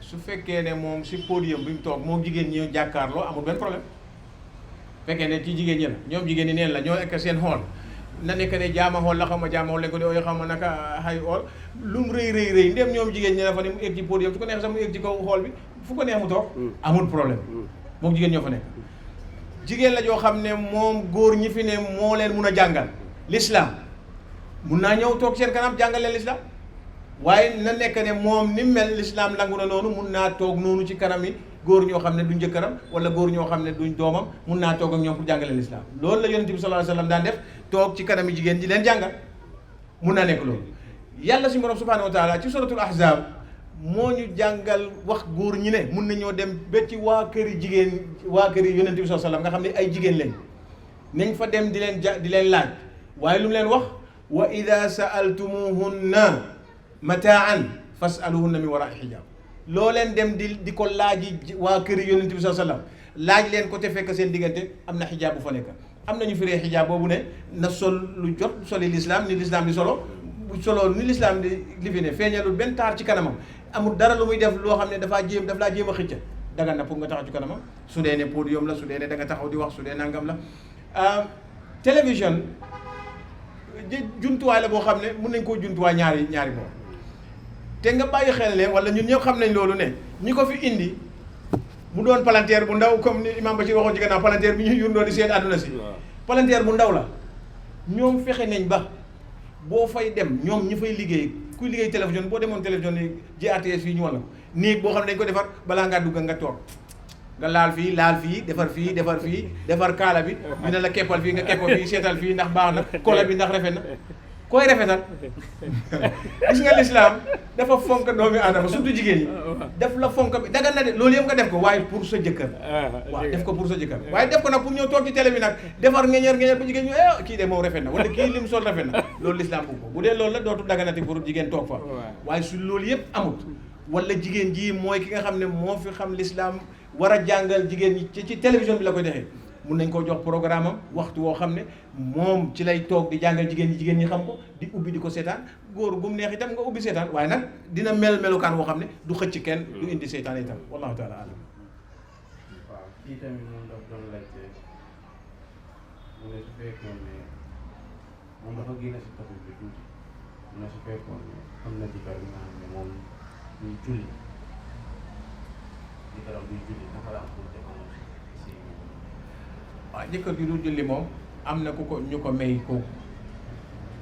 Speaker 1: su fekkee ne moom si podium bi mu toog moom jigéen ñi jàkkaarloo amul benn problème fekkee ne ci jigéen ñi la ñoom jigéen ñi neen la ñoo ekk seen xool na nekk ne jaama xool la xam ma jaama xool lañ ko di ooy xam ma naka xay xool lu mu rëy ndem ñoom jigéen ñi la fa ne mu egg ci podium su ko neex sax mu egg ci kaw xool bi fu ko neex mu toog amul problème moom jigéen ñoo fa nekk jigéen la joo xam ne moom góor ñi fi ne moo leen mun a jàngal l'islam mun naa ñëw toog seen kanam jàngal leen l'islam waaye na nekk ne moom ni mel l'islam nangu na noonu mun naa toog noonu ci kanam yi góor ñoo xam ne duñ jëkkëram wala góor ñoo xam ne duñ doomam mun naa toog ak ñoom pour jàngale l'islam loolu la yonent bi sallallahu alayhi wasallam daan def toog ci kanam yi jigéen ji leen jàngal mun naa nekk loolu yàlla si borom subhanahu wa taala ci suratul ahzab moo ñu jàngal wax góor ñi ne mun nañoo dem ba ci waa këri jigéen waa këri yonent bi sallallahu alayhi wasallam nga xam ne ay jigéen lañ nañ fa dem di leen laaj waaye lu mu leen wax wa ida sa'altumuhunna mataan fasaluhunna min wara'i hijab loo leen dem di ko laaji waa këri yonent bi sallallahu alayhi wasallam laaj leen ko te fekk seen diggante am na xijaab bu fa nekk am nañu firee xijaab boobu ne na sol lu jot soli l'islam ni l'islam di solo bu solo ni l'islam di li fi ne feeñalul benn taar ci kanamam amul dara lu muy def loo xam ne daf laa jéem a xëcca dagan na pour nga taxaw ci kanamam su dee ne podium la su dee ne da nga taxaw di wax su dee nangam la télévision jumtuwaay la boo xam ne mun nañ koo jumtuwaay ñaari boo te nga bàyyi xel ne wala ñun ñëpp xam nañ loolu ne ñi ko fi indi mu doon palanteer bu ndaw comme ni imam ba ci waxoon ci gannaaw palanteer bi ñu yundoo di seen àdduna si palanteer bu ndaw la ñoom fexe nañ ba boo fay dem ñoom ñi fay liggéey kuy liggéey télévision boo demoon télévision ni GRTS fii ñu walla néeg boo xam ne dañ ko defar balaa ngaa dugg nga toog nga laal fii defar kaala bi ñu ne la keppal fii nga keppal fii seetal fii ndax baax na kola bi ndax rafet na koy rafetal gis nga l'islam dafa fonk doomi aadama surtout jigéen ñi def la fonk bi dagan na de loolu yëpp nga def ko waaye pour sa jëkkër waaw def ko pour sa jëkkër waaye def ko nag pour ñëw toog ci télé bi nag defar ngeñeer ba jigéen ñu kii de moom rafet na wala kii lim sol rafet na loolu l'islam bu ko bu dee loolu la dootul daganati pour jigéen toog fa waaye su loolu yëpp amut wala jigéen ji mooy ki nga xam ne moo fi xam l'islam war a jàngal jigéen ñi ci télévision bi la koy defee mun nañ koo jox programme am waxtu woo xam ne moom ci lay toog di jàngal jigéen ñi xam ko di ubbi di ko seetaan góor gu mu neex itam nga ubbi seetaan waaye nag dina melukaan woo xam ne du xëcc kenn du indi seetaan itam wallahu taala alam.
Speaker 3: waaw kii tamit moom daf doon laajte mu ne su fekkoon ne moom dafa génn si topic bi tuuti mu ne su fekkoon ne am na jëkkër bi nga xam ne moom duy julli jëkkëram duy julli naka la am pour défendre si
Speaker 1: waaw jëkkër ju dul julli moom am na ñu ko may kooku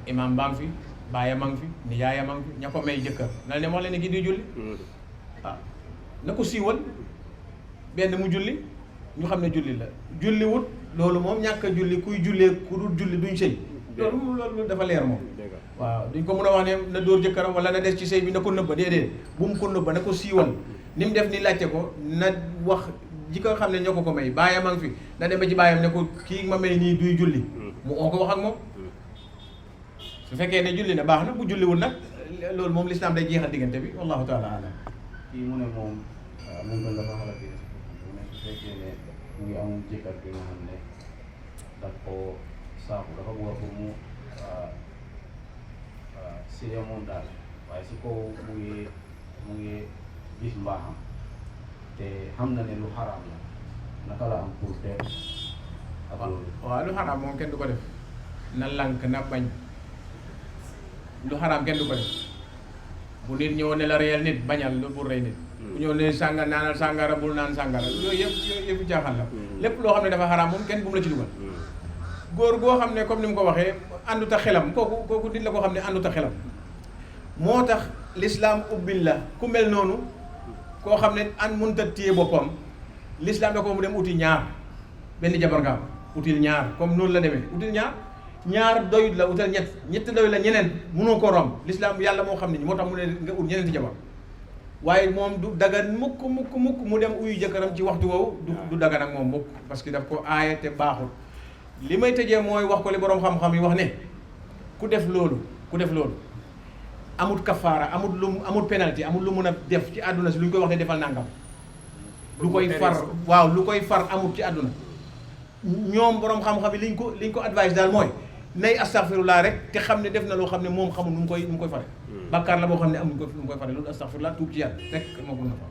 Speaker 1: imam baa ngi fi baayam a ngi fi nijaayam a ngi fi ña ko may jëkkër na ne wax leen ne kii di julli waaw na ko siiwal benn mu julli ñu xam ne julli la julli wut loolu moom ñàkk a julli kuy jullee ku dul julli duñ sëy loolu dafa leer moom waaw duñ ko mën a wax ne na dóor jëkkëram wala na des ci sëy bi na ko nëbba déedéet bu mu ko nëbba na ko siiwal ni mu def ni laajte ko na wax ji ko xam ne ñoo ko may baayam a ngi fi na dem ba ci baayam ne ko kii ma may nii duy julli mu oo ko wax ak moom su fekkee ne julli na baax na bu julliwul nag loolu moom l'islam day jeexal diggante bi wallahu taala alam.
Speaker 3: kii mu ne moom doon dafa xalaat mu ne su fekkee ne mu ngi amul jëkkër bi nga xam ne daf ko saaku dafa bëgg pour mu séye moom daal waaye si kaw mu ngi gis mbaaxam te xam na ne lu xaraam la naka la am pour def ak loolu.
Speaker 1: waaw lu xaraam moom kenn du ko def na lànk na bañ lu xaraam kenn du ko def bu nit ñëw ne la reyal nit bañal lu bul rey nit bu ñëw ne sànga naanal sàngara bul naan sàngara yooyu yëpp jaaxal la lépp loo xam ne dafa xaraam moom kenn bu mu la ci dugal góor goo xam ne comme ni mu ko waxee àndut a xelam kooku nit la koo xam ne àndut a xelam moo tax l'islam ubbil la ku mel noonu koo xam ne an mënut a téye boppam l'islam da ko mu dem uti ñaar benn jabar nga am util ñaar comme noonu la demee util ñaar doyut la utal ñett doyut la ñeneen mënoo ko romb l'islam yàlla moo xam ne moo tax mu ne nga ut ñeneenti jabar waaye moom du dagan mukk mu dem uyu jëkkëram ci waxtu woowu du dagan ak moom mukk parce que daf ko aaye te baaxul li may tëjee mooy wax ko li boroom xam-xam yi wax ne ku def loolu amut kafaara amut pénalité amut lu mun a def ci àdduna si lu ñu koy wax ne defal nangam lu koy far amut ci àdduna ñoom boroom xam-xam yi liñ ko advice daal mooy nay astaghfirullah rek te xam ne def na loo xam ne moom xamul nu mu koy fare bàkkaar la boo xam ne amul ko nu mu koy fare loolu astaghfirullah tuub ci yàlla rek moo ko mën a fa